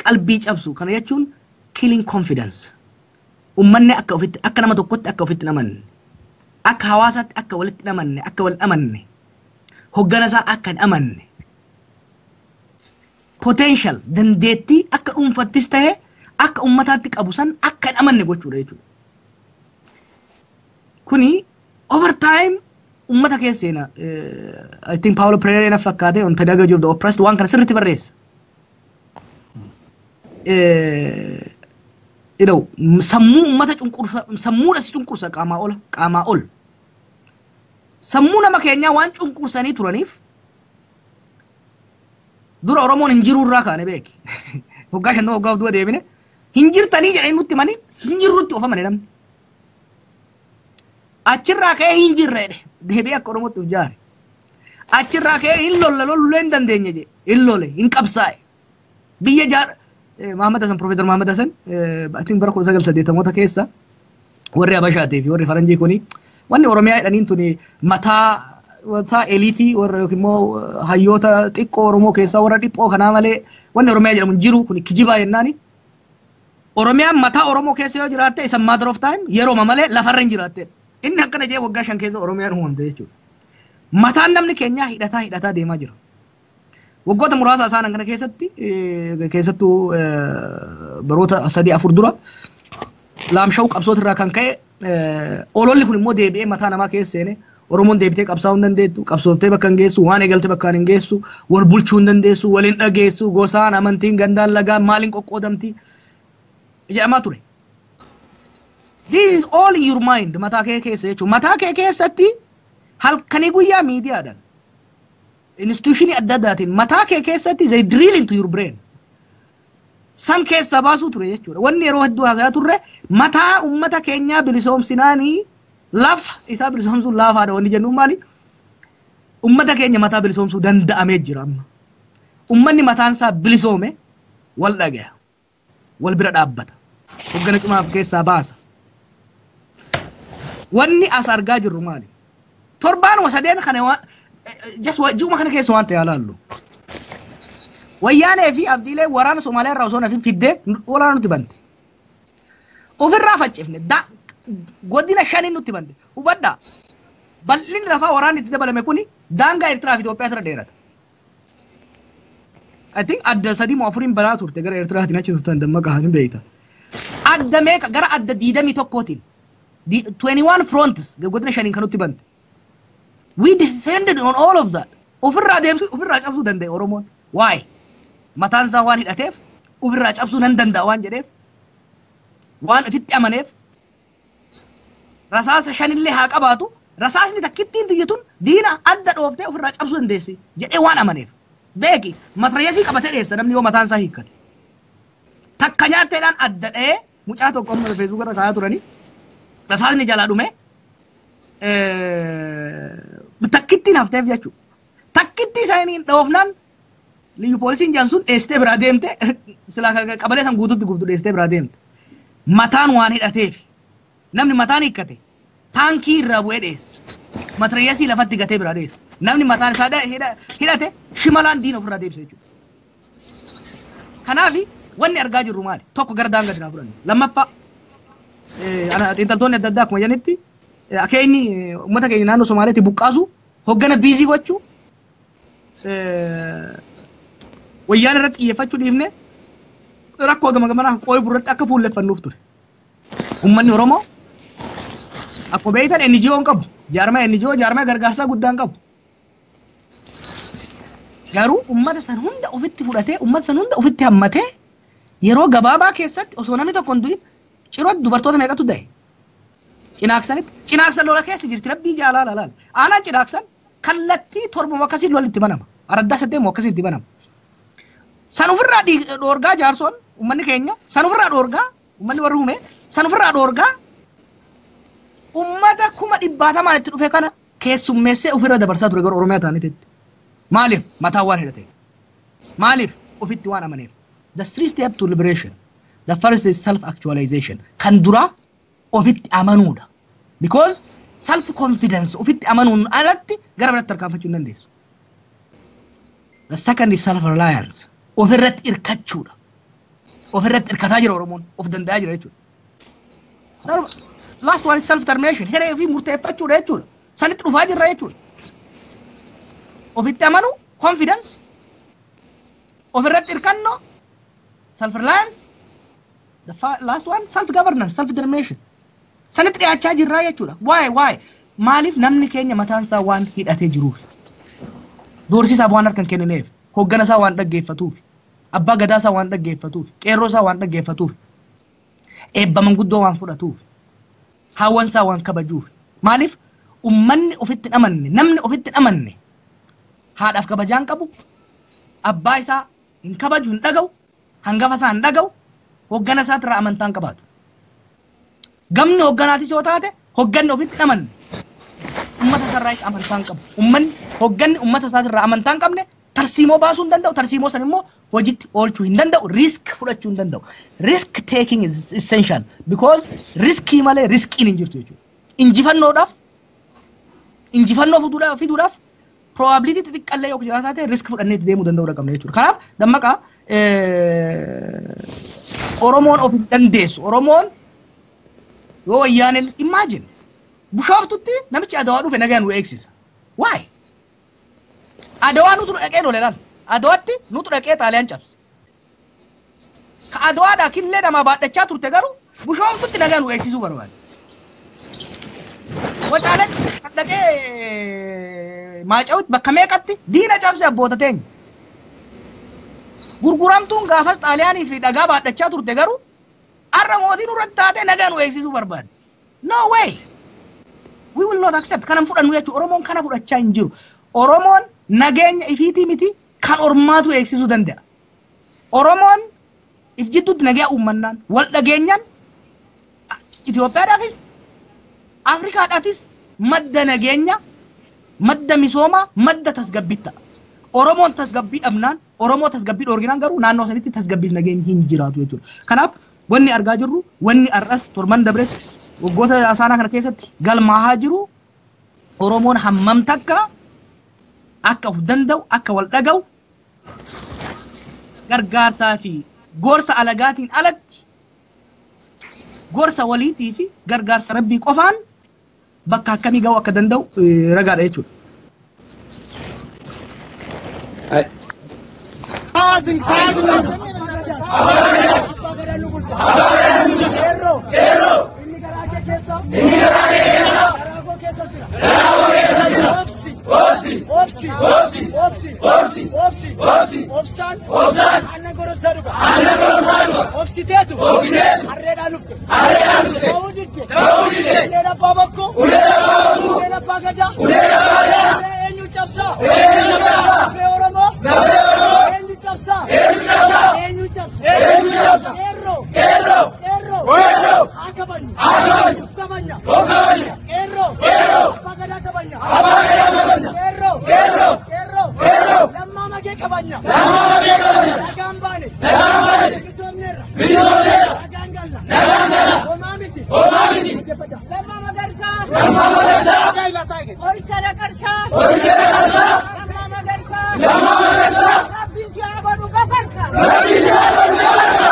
Qalbii cabsu kana jechuun killing confidence. Uummanni akka ofitti, akka nama tokkotti akka ofitti namanne, akka hawaasaatti akka walitti namanne, akka wal amanne, hoggana isaa akka hin amanne, potential dandeettii akka dhuunfattis ta'e akka ummataatti qabu san akka hin amanne gochuudha jechuudha. Kuni over time ummata keessa seena. I think Paulo Freire na fakkaate on Pedagogy of the Oppressed waan kana sirriitti barreessa. Sammuu ummata cunqursa, sammuudha si cunqursa qaamaa ol, qaamaa ol. Sammuu nama keenyaa waan cunqursanii turaniif dura Oromoon hin jiru irraa kaane beeki. Waggaa 50 waggaa duuba deebine hin jirtanii jedhanii nutti himanii hin jirrutti oofamane namni. Achirraa ka'ee hin jirre jedhe deebi'ee akka Oromootti of jaare. Achirraa ka'ee hin lolla, lollee hin dandeenye jedhe, hin lole, hin qabsaa'e. Biyya jaar Mahammad Hassan, Profeesar Mahammad Hassan, I think bara 1980moota keessa warri Habashaatii fi warri Faranjii kuni wanni Oromiyaa jedhaniin tuni mataa eliitii warra yookiin immoo hayyoota xiqqoo Oromoo keessaa warra dhiphoo kanaa malee wanni Oromiyaa jedhamu hin jiru, kun kijibaa jennaani. Oromiyaan mataa Oromoo keessa yoo jiraatte isa matter of time, yerooma malee lafarra hin jiraatte. Inni akkana jee waggaa 5 keessa Oromiyaan uumamte jechuudha. Mataan namni keenyaa hidhataa hidhataa deemaa jira. Waggoota muraasa isaan kana keessatti, keessattuu baroota 3 4 dura laamsha'uu qabsoota irraa kan ka'e, ololli kun immoo deebi'ee mataa namaa keessa seene. Oromoon deebitee qabsaa'uu hin dandeettu, qabsooftee bakka hin geessu, waan eegalte bakka hin geessu, wal bulchuu hin dandeessu, waliin dhageessu, gosaan, amantiin, gandaan, lagaan maaliin qoqqoodamti jedhamaa ture. This is all in your mind, mataa kee keessa jechuudha. Mataa kee keessatti halkanii guyyaa miidiyaadhaan, institutionii adda addaatiin mataa kee keessatti they drill into your brain. San keessaa baasuu ture jechuudha. Wanni yeroo hedduu haasayaa turre mataa uummata keenyaa bilisoomsinaanii lafa isaa bilisoomsuun laafaadha wanni jennuun maali? Uummata keenya mataa bilisoomsuu danda'amee jira amma. Uummanni mataan isaa bilisoome wal dhagaya. Wal bira dhaabbata. Hoggana cimaa of keessaa baasa. Wanni as argaa jirru maali? Torbaanuma sadeen kana just ji'uma kana keessa waan ta'e ilaallu. Wayyaanee fi Abdiilee waraana Somaaliyaa irraa osoo nafin fiddee waraana nutti bante. Ofirraa faccifne, godina shaniin nutti bante. Hubadhaa, bal'inni lafaa waraanni itti dabalame kuni daangaa Eertiraa fi Itoophiyaa irra dheerata. I think adda sadii moo afuriin balaa turte gara Eertiraatiin achi turtan dammaqa hin beekta. Adda meeqa, gara adda 21tiin, 21 fronts, godina shaniin kan nutti bante. We defended on all of that. Ofirraa deemsuu, ofirraa cabsuu danda'e Oromoon. Why? Mataan isaa waan hidhateef, ofirraa cabsuu nan danda'a waan jedheef, waan ofitti amaneef, rasaasa shanillee haa qabaatu, rasaasni takkittiin tuyyatun diina adda dhooftee ofirraa cabsuu dandeessi jedhee waan amaneef. Beeki, matrayyasii qabatee dheessa namni yoo mataan isaa hiikkate. Takka nyaatteedhaan adda dha'ee mucaa tokko amma Feesbuuk irra kaa'aa turanii rasaasni jalaa dhume takkittiin hafteef jechuudha. Takkittii isaanii dhoofnaan liyyu poolisiin jaan sun dheessitee biraa deemte, silaa qabalee san guututti gubdu dheessitee biraa deemte. Mataan waan hidhateef namni mataan hiikkate taankii irraa bu'ee dheessa. Matrayyasii lafatti gatee biraa dheessa. Namni mataan isaa hidhate shimalaan diina ofirraa deebisa jechuudha. Kanaaf wanni argaa jirru maali? Tokko gara daangaa dinaa fudhanne. Lammaffaa, xiinxaltoonni adda addaa akkuma jedhanitti akeenyi uummata keenya naannoo Somaaliyaatti buqqaasu, hoggana biizii gochuu, wayyaan irratti xiyyeeffachuu dhiifne rakkoo gama gamanaa qooyi irratti akka fuulleffannuuf ture. Uummanni Oromoo akkuma beektan NGO hin qabu. Jaarmaa NGO, jaarmaa gargaarsaa guddaa hin qabu. Garuu uummata san hunda ofitti fudhatee, uummata san hunda ofitti hammatee, yeroo gabaabaa keessatti osoo namni tokko hin du'in cirootti dubartoota meeqatu da'e? Cinaaksanitti. Cinaaksan lola keessa jirti, rabbii jaalala laala. Aanaan Cinaaksan kallattii torbuma akkasiin lolli itti banama. Araddaa saddeet akkasiin itti banama. San ofirraa dhoorgaa jaarsoon uummanni keenya, san ofirraa dhoorgaa uummanni warri hume, san ofirraa dhoorgaa uummata kuma dhibbaatamaan itti dhufe kana keessummeessee ofirra dabarsaa ture gara Oromiyaa ta'anitti. Maaliif? Mataa waan hidhateef. Maaliif? Ofitti waan amaneef. The three step to liberation. The first is self actualization. Kan duraa ofitti amanuudha. Because self confidence, ofitti amanuun alatti gara biratti tarkaanfachuu hin dandeessu. The second is self reliance. Ofirratti hirkachuudha. Ofirratti hirkataa jira Oromoon. Of danda'aa jira jechuudha. Last one is self determination. Hiree ofii murteeffachuudha jechuudha. Sanitti dhufaa jirra jechuudha. Ofitti amanu, confidence, ofirratti hirkannoo, self reliance, the last one, self governance, self determination. Sanitti dhiyaachaa jirra jechuudha. Why? Why? Maaliif? Namni keenya mataan isaa waan hidhatee jiruuf. Doorsiisaaf waan harka hin kennineef, hoggana isaa waan dhaggeeffatuuf, abbaa gadaa isaa waan dhaggeeffatuuf, qeerroo isaa waan dhaggeeffatuuf, eebba manguddoo waan fudhatuuf, haawwan isaa waan kabajuuf. Maaliif? Ummanni ofitti hin amanne, namni ofitti hin amanne haadhaaf kabajaa hin qabu, abbaa isaa hin kabaju, hin dhaga'u, hangafa isaa hin dhaga'u, hoggana isaatirraa amantaa hin qabaatu. Gamni hogganaatis yoo taate, hogganni ofitti hin amanne ummata isarraa amantaa hin qabu. Ummanni hogganni ummata isaatirraa amantaa hin qabne tarsiimoo baasuu hin danda'u, tarsiimoo san immoo hojiitti oolchuu hin danda'u, risk fudhachuu hin danda'u. Risk taking is essential because riskii malee riskiin hin jirtu jechuudha. Injifannoodhaaf, injifannoo fiduudhaaf probability xixiqqallee yoo jiraata ta'e, risk fudhannee itti deemuu danda'uu qabna jechuudha. Kanaaf dammaqaa, Oromoon of hin dandeessu. Oromoon yoo wayyaaneen, imagine, Bishooftutti namichi Adawaa dhufe nagaan nu eegsisa. Why? Adawaa nutu dhaqee lole laal. Adawaatti nutu dhaqee Xaaliyaan cabse. Ka Adawaadhaa killee namaa baadhachaa turte garuu Bishooftutti nagaa nu eegsisuu barbaade. Wacaaletti kan dhaqee, Maacawutti, bakka meeqatti diina cabse abboota teenya. Gurguramtuun gaafas Xaaliyaanii fi dhagaa baadhachaa turte garuu har'a mootii nurratti taatee nagaa nu eegsisuu barbaade. No way! We will not accept. Kana fudhannu jechuudha. Oromoon kana fudhachaa hin jiru. Oromoon nageenya ifiitii miti, kan ormaatu eegsisuu danda'a. Oromoon if jidduutti nagaa uummannaan, wal dhageenyaan, Itoophiyaadhaafis Afrikaadhaafis madda nageenya, madda misoomaa, madda tasgabbii ta'a. Oromoon tasgabbii dhabnaan, Oromoo tasgabbii dhoorginaan garuu naannoo sanitti tasgabbiif nageenyi hin jiraatu jechuudha. Kanaaf wanni argaa jirru, wanni har'as, torban dabres, waggoota asaanaa kana keessatti galmaahaa jiru, Oromoon hammam takka akka of danda'u, akka wal dhaga'u, gargaarsaa fi gorsa alagaatiin alatti, gorsa waliitii fi gargaarsa rabbii qofaan bakka akkamii ga'uu akka danda'u ragaadha jechuudha. Passing, passing. Qeerroo. Inni garaa kee keessa. Inni garaa kee keessa. Garaa koo keessa jira. Garaa koo keessa jira. Obsi. Obsi. Obsi. Obsi. Obsi. Obsi. Obsi. Obsi. Obsaan. Obsaan. Aannan goromsaa dhuga. Aannan goromsaa dhuga. Obsiteetu. Obsiteetu. Harreedhaan dhufte. Harreedhaan dhufte. Ta'uu didde. Ta'uu didde. Uleen abbaa bokkuu. Uleen abbaa bokkuu. Uleen abbaa gadaa. Uleen abbaa gadaa. Ulee eenyu cabsaa? Ulee eenyu cabsaa? Lafee Oromoo. Lafee Oromoo. Eenyu cabsaa? Eenyu cabsaa? Eenyu cabsa? Eenyu cabsa? Qeerroo. Qeerroo. Qeerroo. Qeerroo. Haa kabajnu. Haa kabajnu. Of kabajna. Of kabajna. Qeerroo. Qeerroo. Abbaa gadaa kabajna. Abbaa gadaa kabajna. Qeerroo. Qeerroo. Qeerroo. Qeerroo. Lammaa magee kabajna. Lammaa magee kabajna. Nagaan baane. Nagaan baane. Bilisoomneerra. Bilisoomneerra. Nagaan galla. Nagaan galla. Homaa miti. Homaa miti. Lammaa Magarsaa. Lammaa Magarsaa. Qoricha Naqarsaa. Qoricha Naqarsaa. Lammaa Magarsaa. Lammaa Magarsaa. Rabbiin si haa godhu gafarsa. Rabbiin si haa godhu gafarsa.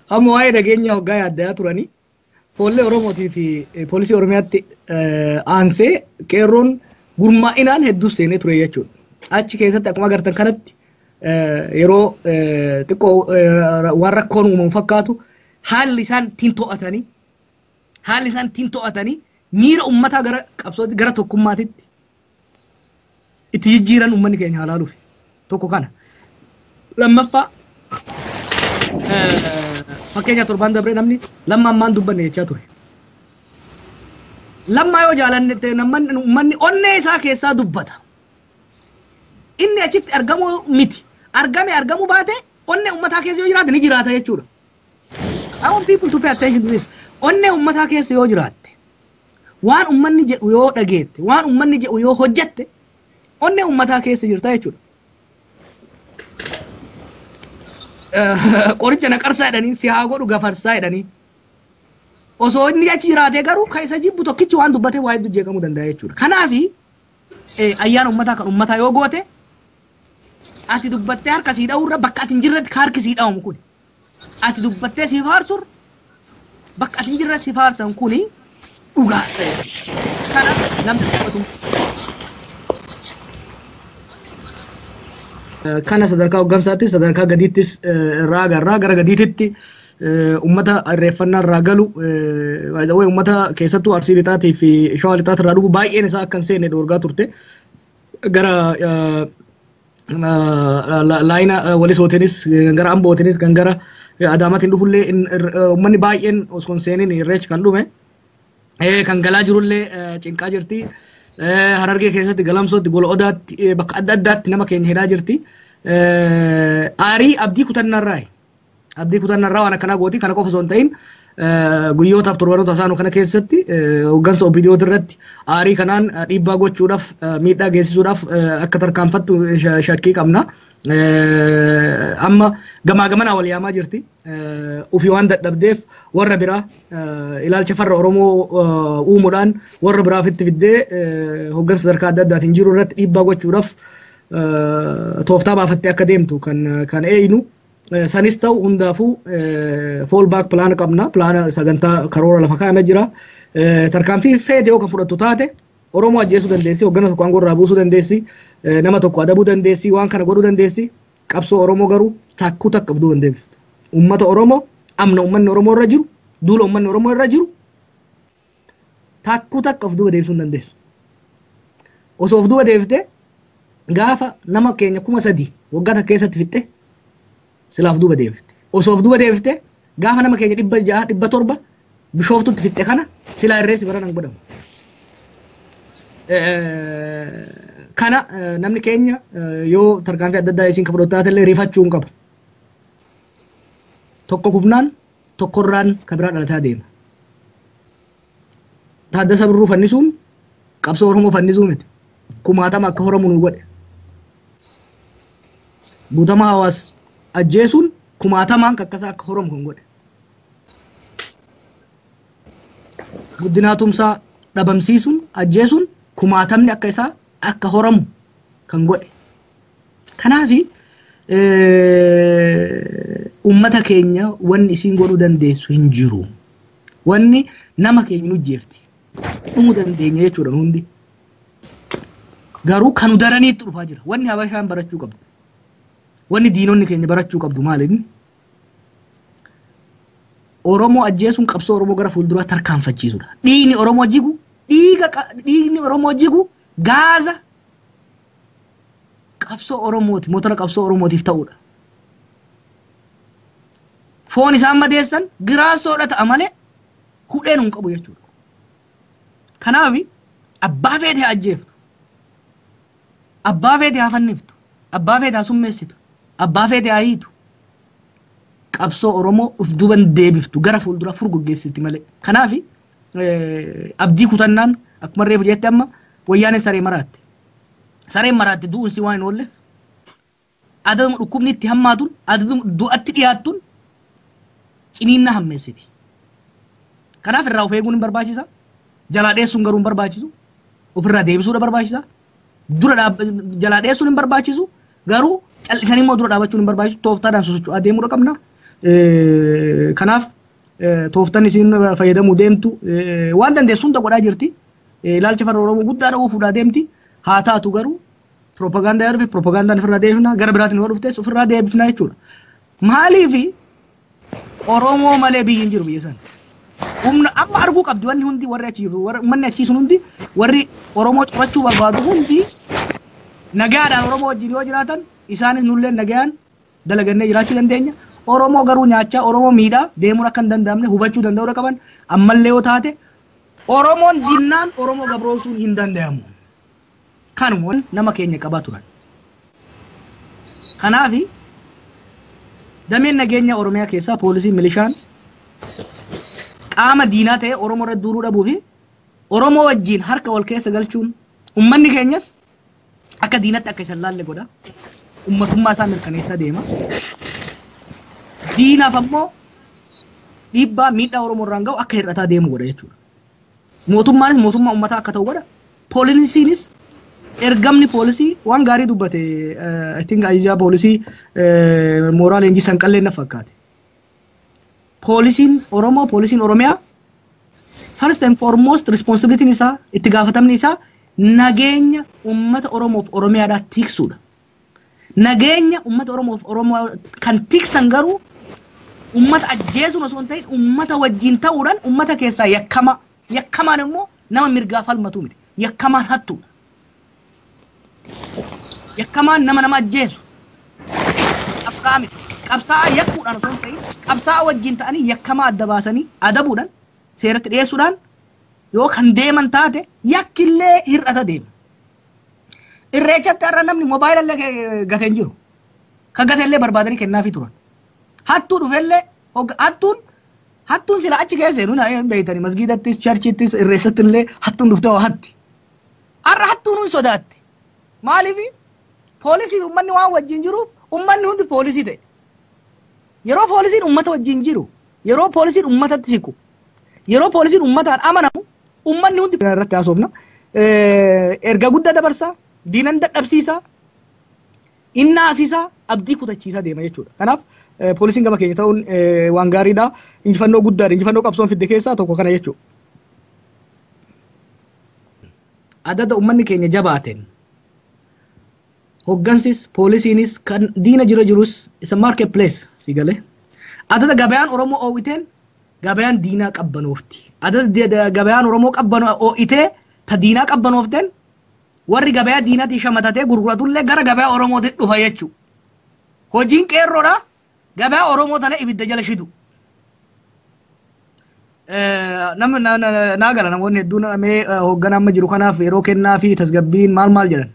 Amma waa'ee nageenya hoggaa yaaddaa turanii, foollee Oromootii fi poolisii Oromiyaatti aansee qeerroon gurmaa'inaan hedduu seenee ture jechuudha. Achi keessatti akkuma agartan kanatti yeroo xiqqoo waan rakkoon uumamu fakkaatu, haalli isaan ittiin to'atanii miira uummataa gara qabsootti, gara tokkummaatitti itti jijjiiran uummanni keenya halaaluuf tokko kana. Lammaffaa, fakkeenya torban dabree namni Lammaa ammaan dubbanne jechaa ture. Lammaa yoo jaalanne, uummanni onnee isaa keessaa dubbata. Inni achitti argamuu miti. Argame argamuu baate, onnee uummataa keessa yoo jiraate ni jiraata jechuudha. I want people to pay attention to this. Onnee uummataa keessa yoo jiraatte, waan uummanni jedhu yoo dhageette, waan uummanni jedhu yoo hojjette, onnee uummataa keessa jirta jechuudha. Qoricha naqarsaa jedhanii, si haa godhu gafarsaa jedhanii. Osoo inni achi jiraatee garuu kan isa jibbu tokkichi waan dubbatee waa hedduu jeeqamuu danda'a jechuudha. Kanaafi Ayyaana uummataa kan uummataa yoo goote ati dubbattee harka sii dha'urra bakka ati hin jirretti harki sii dha'amu kuni. Ati dubbattee si faarsurra bakka ati hin jirretti si faarsan kuni dhugaa ta'e. Kana namni dubbatu. Kana sadarkaa hooggansaattis sadarkaa gadiittis irraa agarraa gara gadiititti uummata irreeffannaa irraa galu uummata keessattuu Arsii Lixaatii fi Shawaa Lixaati irraa dhufu baay'een isaa akka hin seenne dhoorgaa turte. Gara laayina Walisootiinis gara Ambootiinis kan gara Adaamaatiin dhufullee uummanni baay'een osoo hin seenin irreechi kan dhume kan galaa jirullee cinqaa jirti. Harargee keessatti Galamsootti Gola Odaatti bakka adda addaatti nama keenya hidhaa jirti. Aarii abdii kutannaarraa abdii kutannaarraa waan akkanaa gooti kana qofa osoo hin ta'in guyyootaaf torbanoota isaanuu kana keessatti hooggansa OPDO irratti aarii kanaan dhiibbaa gochuudhaaf miidhaa geessisuudhaaf akka tarkaanfattu shakkii qabna. Amma gamaa gamanaa wal yaamaa jirti. Ofii waan dadhabdeef warra biraa ilaalcha farra Oromoo uumuudhaan warra biraa ofitti fiddee hooggansa sadarkaa adda addaatiin jiru irratti dhiibbaa gochuudhaaf tooftaa baafattee akka deemtu kan eeyinu. Sanis ta'u hundaafuu fall back plan qabna. Plan sagantaa karoora lafa kaa'amee jira. Tarkaanfii feete yoo kan fudhattu taate Oromoo ajjeesuu dandeessi, hoggana tokko aangoo irraa buusuu dandeessi, nama tokko adabuu dandeessi, waan kana godhuu dandeessi. Qabsoo Oromoo garuu takkuu takka of duuba hin deebiftu. Uummata Oromoo amna uummanni Oromoo irra jiru, duula uummanni Oromoo irra jiru takkuu takka of duuba deebisuu hin dandeessu. Osoo of duuba deebiftee gaafa nama keenya 3000 waggaa takka keessatti fixxe silaaf duuba deebifte. Osoo of duuba deebifte gaafa nama keenya 600 700 Bishooftutti fixxe kana silaa irreessi bara nan godhamu. Kana namni keenya yoo tarkaanfii adda addaa isiin ka fudhatu taate illee rifachuu hin qabu. Tokko kufnaan tokkorraan ka biraa dhalataa deema. Taaddasa Birruu fannisuun qabsoo Oromoo fannisuu miti. Kumaatama akka horamu nu godhe. Guutamaa Hawaas ajjeesuun kumaatamaan kakkasaa akka horamu kan godhe. Guddinaa Tumsaa dhabamsiisuun ajjeesuun kumaatamni akka isaa akka horamu kan godhe. Kanaafi uummata keenya wanni isiin godhuu dandeessu hin jiru. Wanni nama keenya nu jeefti. Dhumuu dandeenya jechuudha hundi. Garuu kan daraniitti dhufaa jira. Wanni Habashaan barachuu qabdu. Wanni diinonni keenya barachuu qabdu maali inni? Oromoo ajjeesuun qabsoo Oromoo gara fuulduraa tarkaanfachiisudha. Dhiigni Oromoo jigu, dhiigni Oromoo jigu gaaza qabsoo Oromooti, motora qabsoo Oromootiif ta'udha. Foon isaan madeessan giraasoodha ta'a malee hudheen hin qabu jechuudha. Kanaaf abbaa feete haa ajjeeftu, abbaa feete haa fanniftu, abbaa feete haa summeessitu, abbaa feete haa hiitu. Qabsoo Oromoo of duuban deebiftu gara fuulduraa furguggeessiti malee. Kanaaf abdii kutannaan akkuma reefu jette amma wayyaanee saree maraatte. Sareen maraatte du'uun si waan hin oolleef adaduma dhukkubni itti hammaatuun adaduma du'atti dhiyaattuun ciniinnaa hammeessiti. Kanaaf irraa of eeguun hin barbaachisa. Jalaa dheessuun garuu hin barbaachisu. Ofirraa deebisuudha barbaachisa. Dura jalaa dheessuun hin barbaachisu. Garuu callisanii immoo dura dhaabachuun hin barbaachisu. Tooftaadhaan sosocho'aa deemuudha qabna. Kanaaf tooftan isiin fayyadamuu deemtu waan dandeessu hunda godhaa jirti. Ilaalcha farra Oromoo guddaa dha'uu fuudhaa deemti. Haa taatu garuu piroopagaandaa yoo dhufe piroopagaandaan ofirraa deebifna gara biraatiin yoo dhuftes ofirraa deebifna jechuudha. Maaliif Oromoo malee biyyi hin jiru biyya sana. Humna amma arguu qabdi wanni hundi warri achi jiru uummanni achii sun hundi warri Oromoo cufachuu barbaadu hundi nagaadhaan Oromoo wajjin yoo jiraatan isaanis nullee nagaan dalagannee jiraachuu dandeenya. Oromoo garuu nyaachaa Oromoo miidhaa deemuun akka hin danda'amne hubachuu danda'uu qaban ammallee yoo taate Oromoon dinnaan Oromoo gabroomsuun hin danda'amu. Kanuma nama keenya qabaa turan. Kanaaf dameen nageenya Oromiyaa keessaa poolisiin milishaan qaama diinaa ta'e Oromoo irratti duuluu dhabuu fi Oromoo wajjin harka wal keessa galchuun uummanni keenyas akka diinatti akka isaan laalle godha. Uummatummaa isaa mirkaneessaa deema. Diinaaf ammoo dhiibbaa miidhaa Oromoo irraan ga'u akka hir'ataa deemu godha jechuudha. Mootummaanis mootummaa uummataa akka ta'u godha. Poolisiinis Ergamni poolisii waan gaarii dubbate, I think ajajaa poolisii mooraa leenjii sanqallee na fakkaate. Poolisiin Oromoo, poolisiin Oromiyaa first and foremost responsibilityn isaa, itti gaafatamni isaa nageenya uummata Oromoof Oromiyaadhaa tiksuudha. Nageenya uummata Oromoof Oromoo kan tiksan garuu uummata ajjeesuun osoo hin ta'in uummata wajjin ta'uudhaan uummata keessaa yakkama. Yakkamaan immoo nama mirgaa falmatu miti. Yakkamaan hattuudha. Yakkamaan nama nama ajjeesu. Qabsaa'aa miti. Qabsaa'aa yakkuudhaan osoo hin ta'in qabsaa'aa wajjin ta'anii yakkamaa adda baasanii adabuudhaan seeratti dhiyeessuudhaan yoo kan deeman taate yakkillee hir'ata deema. Irreechatti har'a namni moobaayila illee gatee hin jiru. Kan gate illee barbaadanii kennaafii turan. Hattuu dhufellee hattuun sila achi keessa seenu hin beeytani, masgiidattis, churchittis, irreessatti illee hattuun dhuftee waa hatti. Har'a hattuun hin sodaatte. Maaliif? Poolisiin uummanni waan wajjin jiruuf uummanni hundi poolisii ta'e. Yeroo poolisiin uummata wajjin jiru, yeroo poolisiin uummatatti siqu, yeroo poolisiin uummataan amanamu, uummanni hundi irratti haasofna. Erga guddaa dabarsaa, diinan dadhabsiisaa, innaasisaa, abdii kutachiisaa deema jechuudha. Kanaaf poolisiin gama keenya ta'uun waan gaariidha. Injifannoo guddaadha. Injifannoo qabsoon fidde keessaa tokko kana jechuudha. Adada uummanni keenya jabaateen hoggansis poolisiinis kan diina jira jirus isa market place si galee. Adada gabayaan Oromoo oowiteen gabayaan diinaa qabbanoofti. Adada gabayaan Oromoo qabbanoo oo'itee ta diinaa qabbanoofteen warri gabayaa diinaatii shamatatee gurguratullee gara gabayaa Oromootti dhufa jechuudha. Hojiin qeerroodha. Gabayaa Oromoo tana ibidda jala shidu. Nama naa gala, namoonni hedduun mee hoogganaa amma jiru kanaaf yeroo kennaa fi tasgabbiin maal maal jedhan.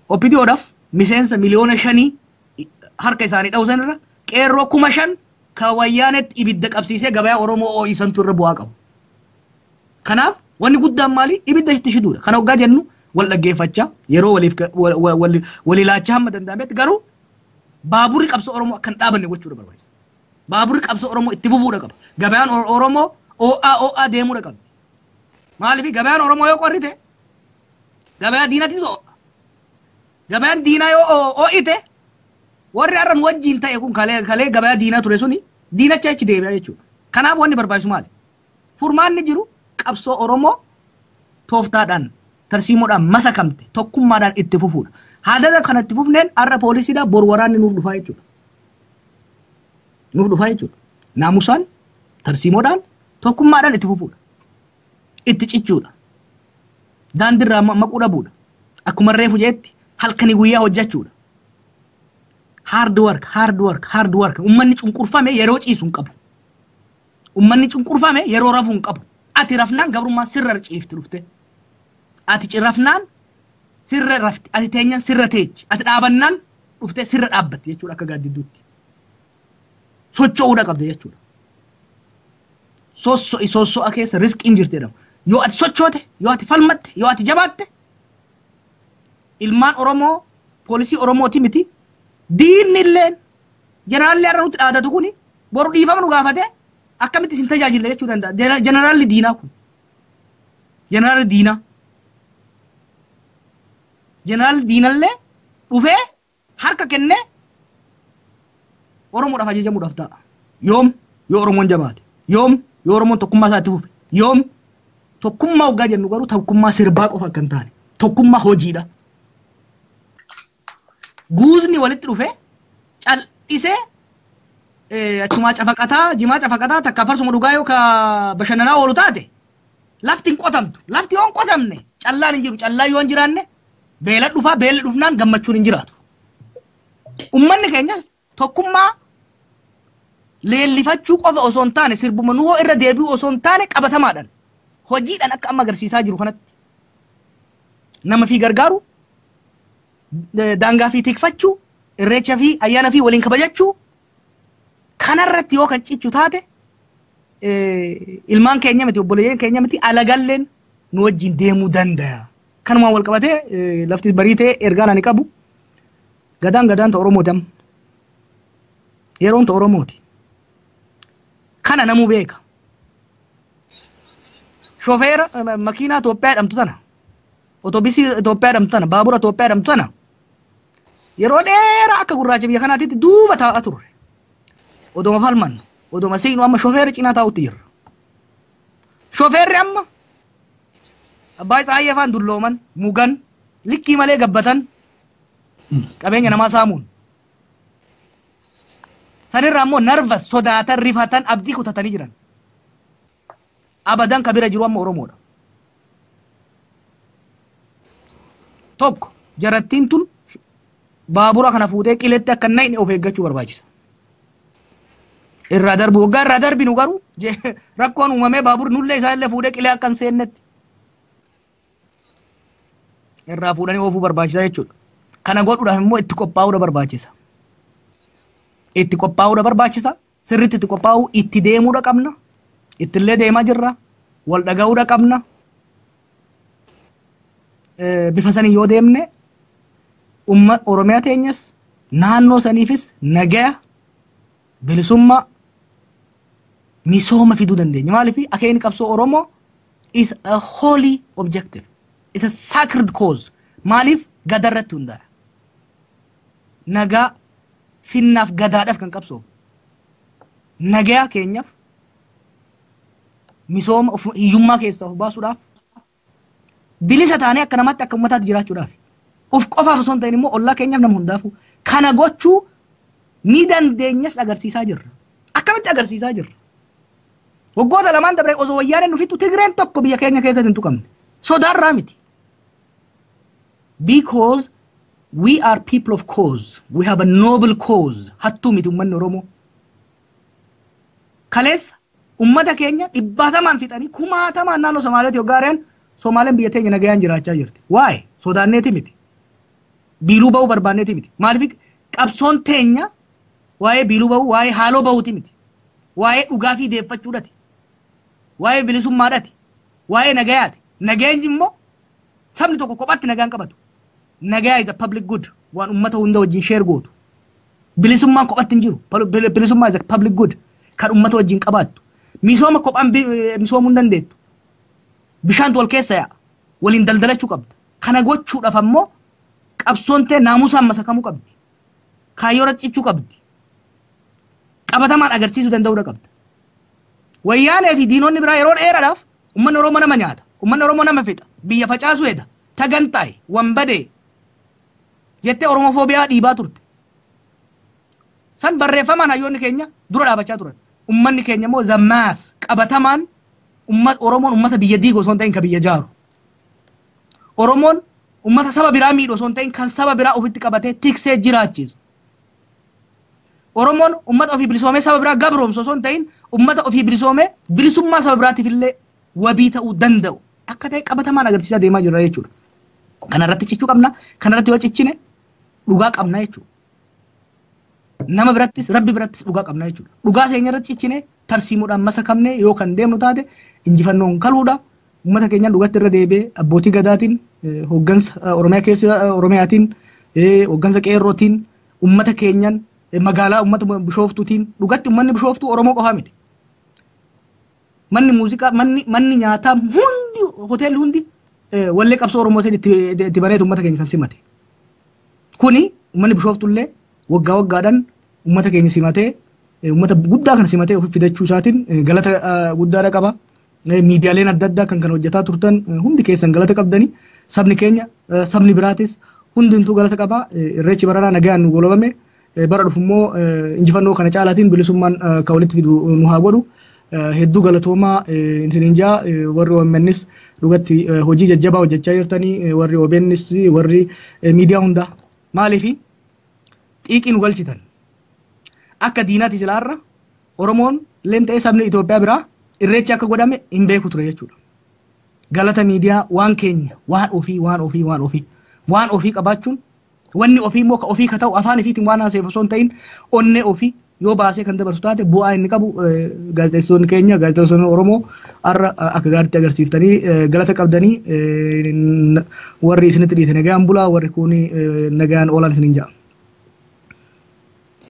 OPDOdhaaf miseensa 5 miliyoona harka isaanii dha'usan irra qeerroo 5,000 ka wayyaanetti ibidda qabsiisee gabayaa Oromoo oo'isantu irra bu'aa qabu. Kanaaf wanni guddaan maali? Ibidda itti shiduudha. Kana hoggaa jennu wal dhaggeeffachaa, yeroo waliif wal ilaachaa, hamma danda'ametti garuu baaburri qabsoo Oromoo akka hin dhaabanne gochuudha barbaachisa. Baaburri qabsoo Oromoo itti fufuudha qaba. Gabayaan Oromoo oo'aa oo'aa deemuudha qabdi. Maaliif? Gabayaan Oromoo yoo qorrite gabayaa diinatti oo'a. Gabayaan diinaa yoo oo'ite warri har'a nu wajjin ta'e kun kalee kalee gabayaa diinaa ture suni diinacha achi deebi'a jechuudha. Kanaaf wanni barbaachisu maali? Furmaanni jiru qabsoo Oromoo tooftaadhaan, tarsiimoodhaan masakamte tokkummaadhaan itti fufuudha. Haadada kana itti fufneen har'a poolisiidha, bor waraanni nuuf dhufaa jechuudha. Nuuf dhufaa jechuudha. Naamusaan, tarsiimoodhaan, tokkummaadhaan itti fufuudha. Itti cichuudha. Daandiirraa maquu dhabuudha. Akkuma reefu jeetti halkanii guyyaa hojjechuudha. Hard work, hard work, hard work. Uummanni cunqurfame yeroo ciisu hin qabu. Uummanni cunqurfame yeroo rafuu hin qabu. Ati rafnaan gabrummaan sirra ciifti dhufte. Ati rafnaan sirra rafti. Ati teenyaan sirra teechi. Ati dhaabannaan dhuftee sirra dhaabbatti jechuudha akka gaaddidduutti. Socho'uudha qabda jechuudha. Sosso'i, sosso'a keessa riskiin jirti jedhama. Yoo ati sochoote, yoo ati falmatte, yoo ati jabaatte, ilmaan Oromoo poolisii Oromooti miti. Diinni illeen jeneraalli har'a nutti dhaadatu kuni boru dhiifama nu gaafate akkamitti isin tajaajilla jechuu danda'a. Jeneraalli diinaa kun. Jeneraalli diinaa. Jeneraalli diinallee dhufee harka kennee Oromoodhaaf ajajamuudhaaf ta'a. Yoom? Yoo Oromoon jabaate. Yoom? Yoo Oromoon tokkummaa isaa itti fufe. Yoom? Tokkummaa hoggaa jennu garuu tokkummaa sirbaa qofa akka hin taane. Tokkummaa hojiidha. Guuzni walitti dhufe cal'isee achumaa cafaqataa, jimaa cafaqataa, takka farsuma dhugaa yoo ka bashannanaa oolu taate lafti hin qotamtu. Lafti yoo hin qotamne callaan hin jiru. Callaan yoo hin jiraanne beela dhufaa, beelli dhufnaan gammachuun hin jiraatu. Ummanni keenya tokkummaa leellifachuu qofa osoo hin taane, sirbuma nuhoo irra deebi'uu osoo hin taane, qabatamaadhaan hojiidhaan akka amma agarsiisaa jiru kanatti nama fi gargaaru, daangaa fi tikfachuu, irreecha fi ayyaana fi waliin kabajachuu kanarratti yoo kan cichu taate, ilmaan keenya miti, obboleeyyan keenya miti, alagalleen nu wajjin deemuu danda'a. Kanumaan wal qabatee lafti bariitee ergaan ani qabu, gadaan gadaan ta Oromooti amma. Yeroon ta Oromooti. Kana namuu beeka. Shofeera makiinaa Itoophiyaa jedhamtu tana Otobisii Itoophiyaa jedhamtu tana, baabura Itoophiyaa jedhamtu tana yeroo dheeraa akka gurraacha biyya kanaatitti duuba taa'aa turre. Odoma falmannu, odoma siinu amma shofeerri cinaa taa'utti jirra. Shofeerri amma abbaa Tsaayyee faan dullooman, mugan, likkii malee gabbatan, qabeenya namaa saamuun. Sanirraa immoo nervous sodaatan, rifatan, abdii kutatanii jiran. Abadan ka bira jiru amma Oromoodha. Tokko jarattiin tun baabura kana fuutee qiletti akka hin naqne of eeggachuu barbaachisa. Irraa darbu waggaa irraa darbinu garuu rakkoon uumamee baaburri nullee isaallee fuudhee qilee akka hin seennetti irraa fuudhanii oofuu barbaachisa jechuudha. Kana godhuudhaaf immoo itti qophaa'uudha barbaachisa. Itti qophaa'uudha barbaachisa. Sirriitti itti qophaa'uu, itti deemuudha qabna. Ittillee deemaa jirra. Wal dhaga'uudha qabna. Bifa sanii yoo deemne Oromiyaa teenyas naannoo saniifis nagaya, bilisummaa, misooma fiduu dandeenya. Maaliif akeekni qabsoo Oromoo is a holy objective. It's a sacred cause. Maaliif gadarratti hundaa'a. Nagaa finnaaf gadaadhaaf kan qabsoo. Nagayaa keenyaaf misooma hiyyummaa keessaa of baasuudhaaf bilisa taanee akka namaatti akka uummataatti jiraachuudhaaf. Of qofaaf osoo hin ta'in immoo ollaa keenyaaf nama hundaafuu kana gochuu ni dandeenyas agarsiisaa jirra. Akkamitti agarsiisaa jirra? Waggoota lamaan dabre osoo wayyaaneen dhufittu Tigreen tokko biyya keenya keessatti hin tuqamne. Sodaarraa miti. Because we are people of cause. We have a noble cause. Hattuu miti uummanni Oromoo. Kaleessa uummata keenya dhibbaatamaan fixanii kumaatamaan naannoo Somaaliyaatti yoggaa ari'an Somaaleen biyya teenya nagayaan jiraachaa jirti. Waa'ee sodaanneeti miti. Biiluu ba'uu barbaanneeti miti. Maaliif qabsoon teenya waa'ee biiluu ba'uu, waa'ee haaloo ba'uuti miti. Waa'ee dhugaa fi deeffachuudhaati. Waa'ee bilisummaadhaati. Waa'ee nagayaati. Nageenyi immoo sabni tokko kophaatti nagaan qabatu. Nagayaa is a public good. Waan uummata hunda wajjin share gootu. Bilisummaan kophaatti hin jiru. Bilisummaa is a public good. Kan uummata wajjin qabaattu. Misooma kophaan misoomuu hin dandeettu. Bishaantu wal keessa yaa'a. Waliin daldalachuu qabda. Kana gochuudhaaf ammoo qabsoon ta'e naamusaan masakamuu qabdi. Kaayyoo irratti cichuu qabdi. Qabatamaan agarsiisuu danda'uudha qabda. Wayyaanee fi diinonni biraa yeroo dheeraadhaaf uummanni Oromoo nama nyaata. Uummanni Oromoo nama fixa. Biyya facaasuu heda. Tagantaa'e, wanbadee jettee Oromofoobiyaa dhiibaa turte. San barreeffamaan hayyoonni keenya dura dhaabachaa turan. Uummanni keenya immoo zammaas qabatamaan Oromoon uummata biyya diigu osoo hin ta'in kan biyya jaaru. Oromoon uummata saba biraa miidhu osoo hin ta'in kan saba biraa ofitti qabatee tiksee jiraachisu. Oromoon uummata ofii bilisoomee saba biraa gabroomsu osoo hin ta'in uummata ofii bilisoomee bilisummaa saba biraatiif illee wabii ta'uu danda'u. Akka ta'e qabatamaan agarsiisaa deemaa jirra jechuudha. Kanarratti cichuu qabna. Kanarratti yoo cichine dhugaa qabna jechuudha. Nama birattis rabbi birattis dhugaa qabna jechuudha. Dhugaa seenya irratti cichine tarsiimuudhaan masakamne yoo kan deemnu taate injifannoon kaluudha. Uummata keenyaan dhugatti irra deebi'ee abbootii gadaatiin, hooggansa Oromiyaa keessa Oromiyaatiin, hooggansa qeerrootiin, uummata keenyaan magaalaa uummata Bishooftuutiin dhugatti uummanni Bishooftuu Oromoo qofaa miti. Manni muuziqaa, manni nyaataa hundi, hoteelli hundi wallee qabsoo Oromootiin itti baneetu uummata keenya kan simate. Kuni uummanni Bishooftuullee waggaa waggaadhaan uummata keenya simatee uummata guddaa kana simatee ofi fidachuu isaatiin galata guddaadha qaba. Miidiyaaleen adda addaa kan kana hojjetaa turtan hundi keessan galata qabdanii, sabni keenya sabni biraatis hundumtuu galata qaba. Irreechi baranaa nagaan nu golobame, bara dhufu immoo injifannoo kana caalaatiin bilisummaan kan walitti fidu nu haa godhu. Hedduu galatoomaa isiniin jaa. Warri OMNs dhugatti hojii jajjabaa hojjechaa jirtanii, warri OBNs, warri miidiyaa hundaa, maaliifi xiiqii nu galchitan. Akka diinaati silaarra Oromoon illeen ta'ee sabni Itoophiyaa biraa irreechi akka godhame hin beeku ture jechuudha. Galata miidiyaa waan keenya waan ofii waan ofii waan ofii waan ofii qabaachuun, wanni ofii immoo ka ofii ka ta'u afaan ofiitiin waan haaseef osoo hin ta'in onnee ofii yoo baasee kan dabarsu taate bu'aa inni qabu gaazexeessitoonni keenya, gaazexeessitoonni Oromoo har'a akka gaariitti agarsiiftanii galata qabdanii. Warri isinitti dhiite nagaan bulaa, warri kun nagaan oolan isiniin ja'a.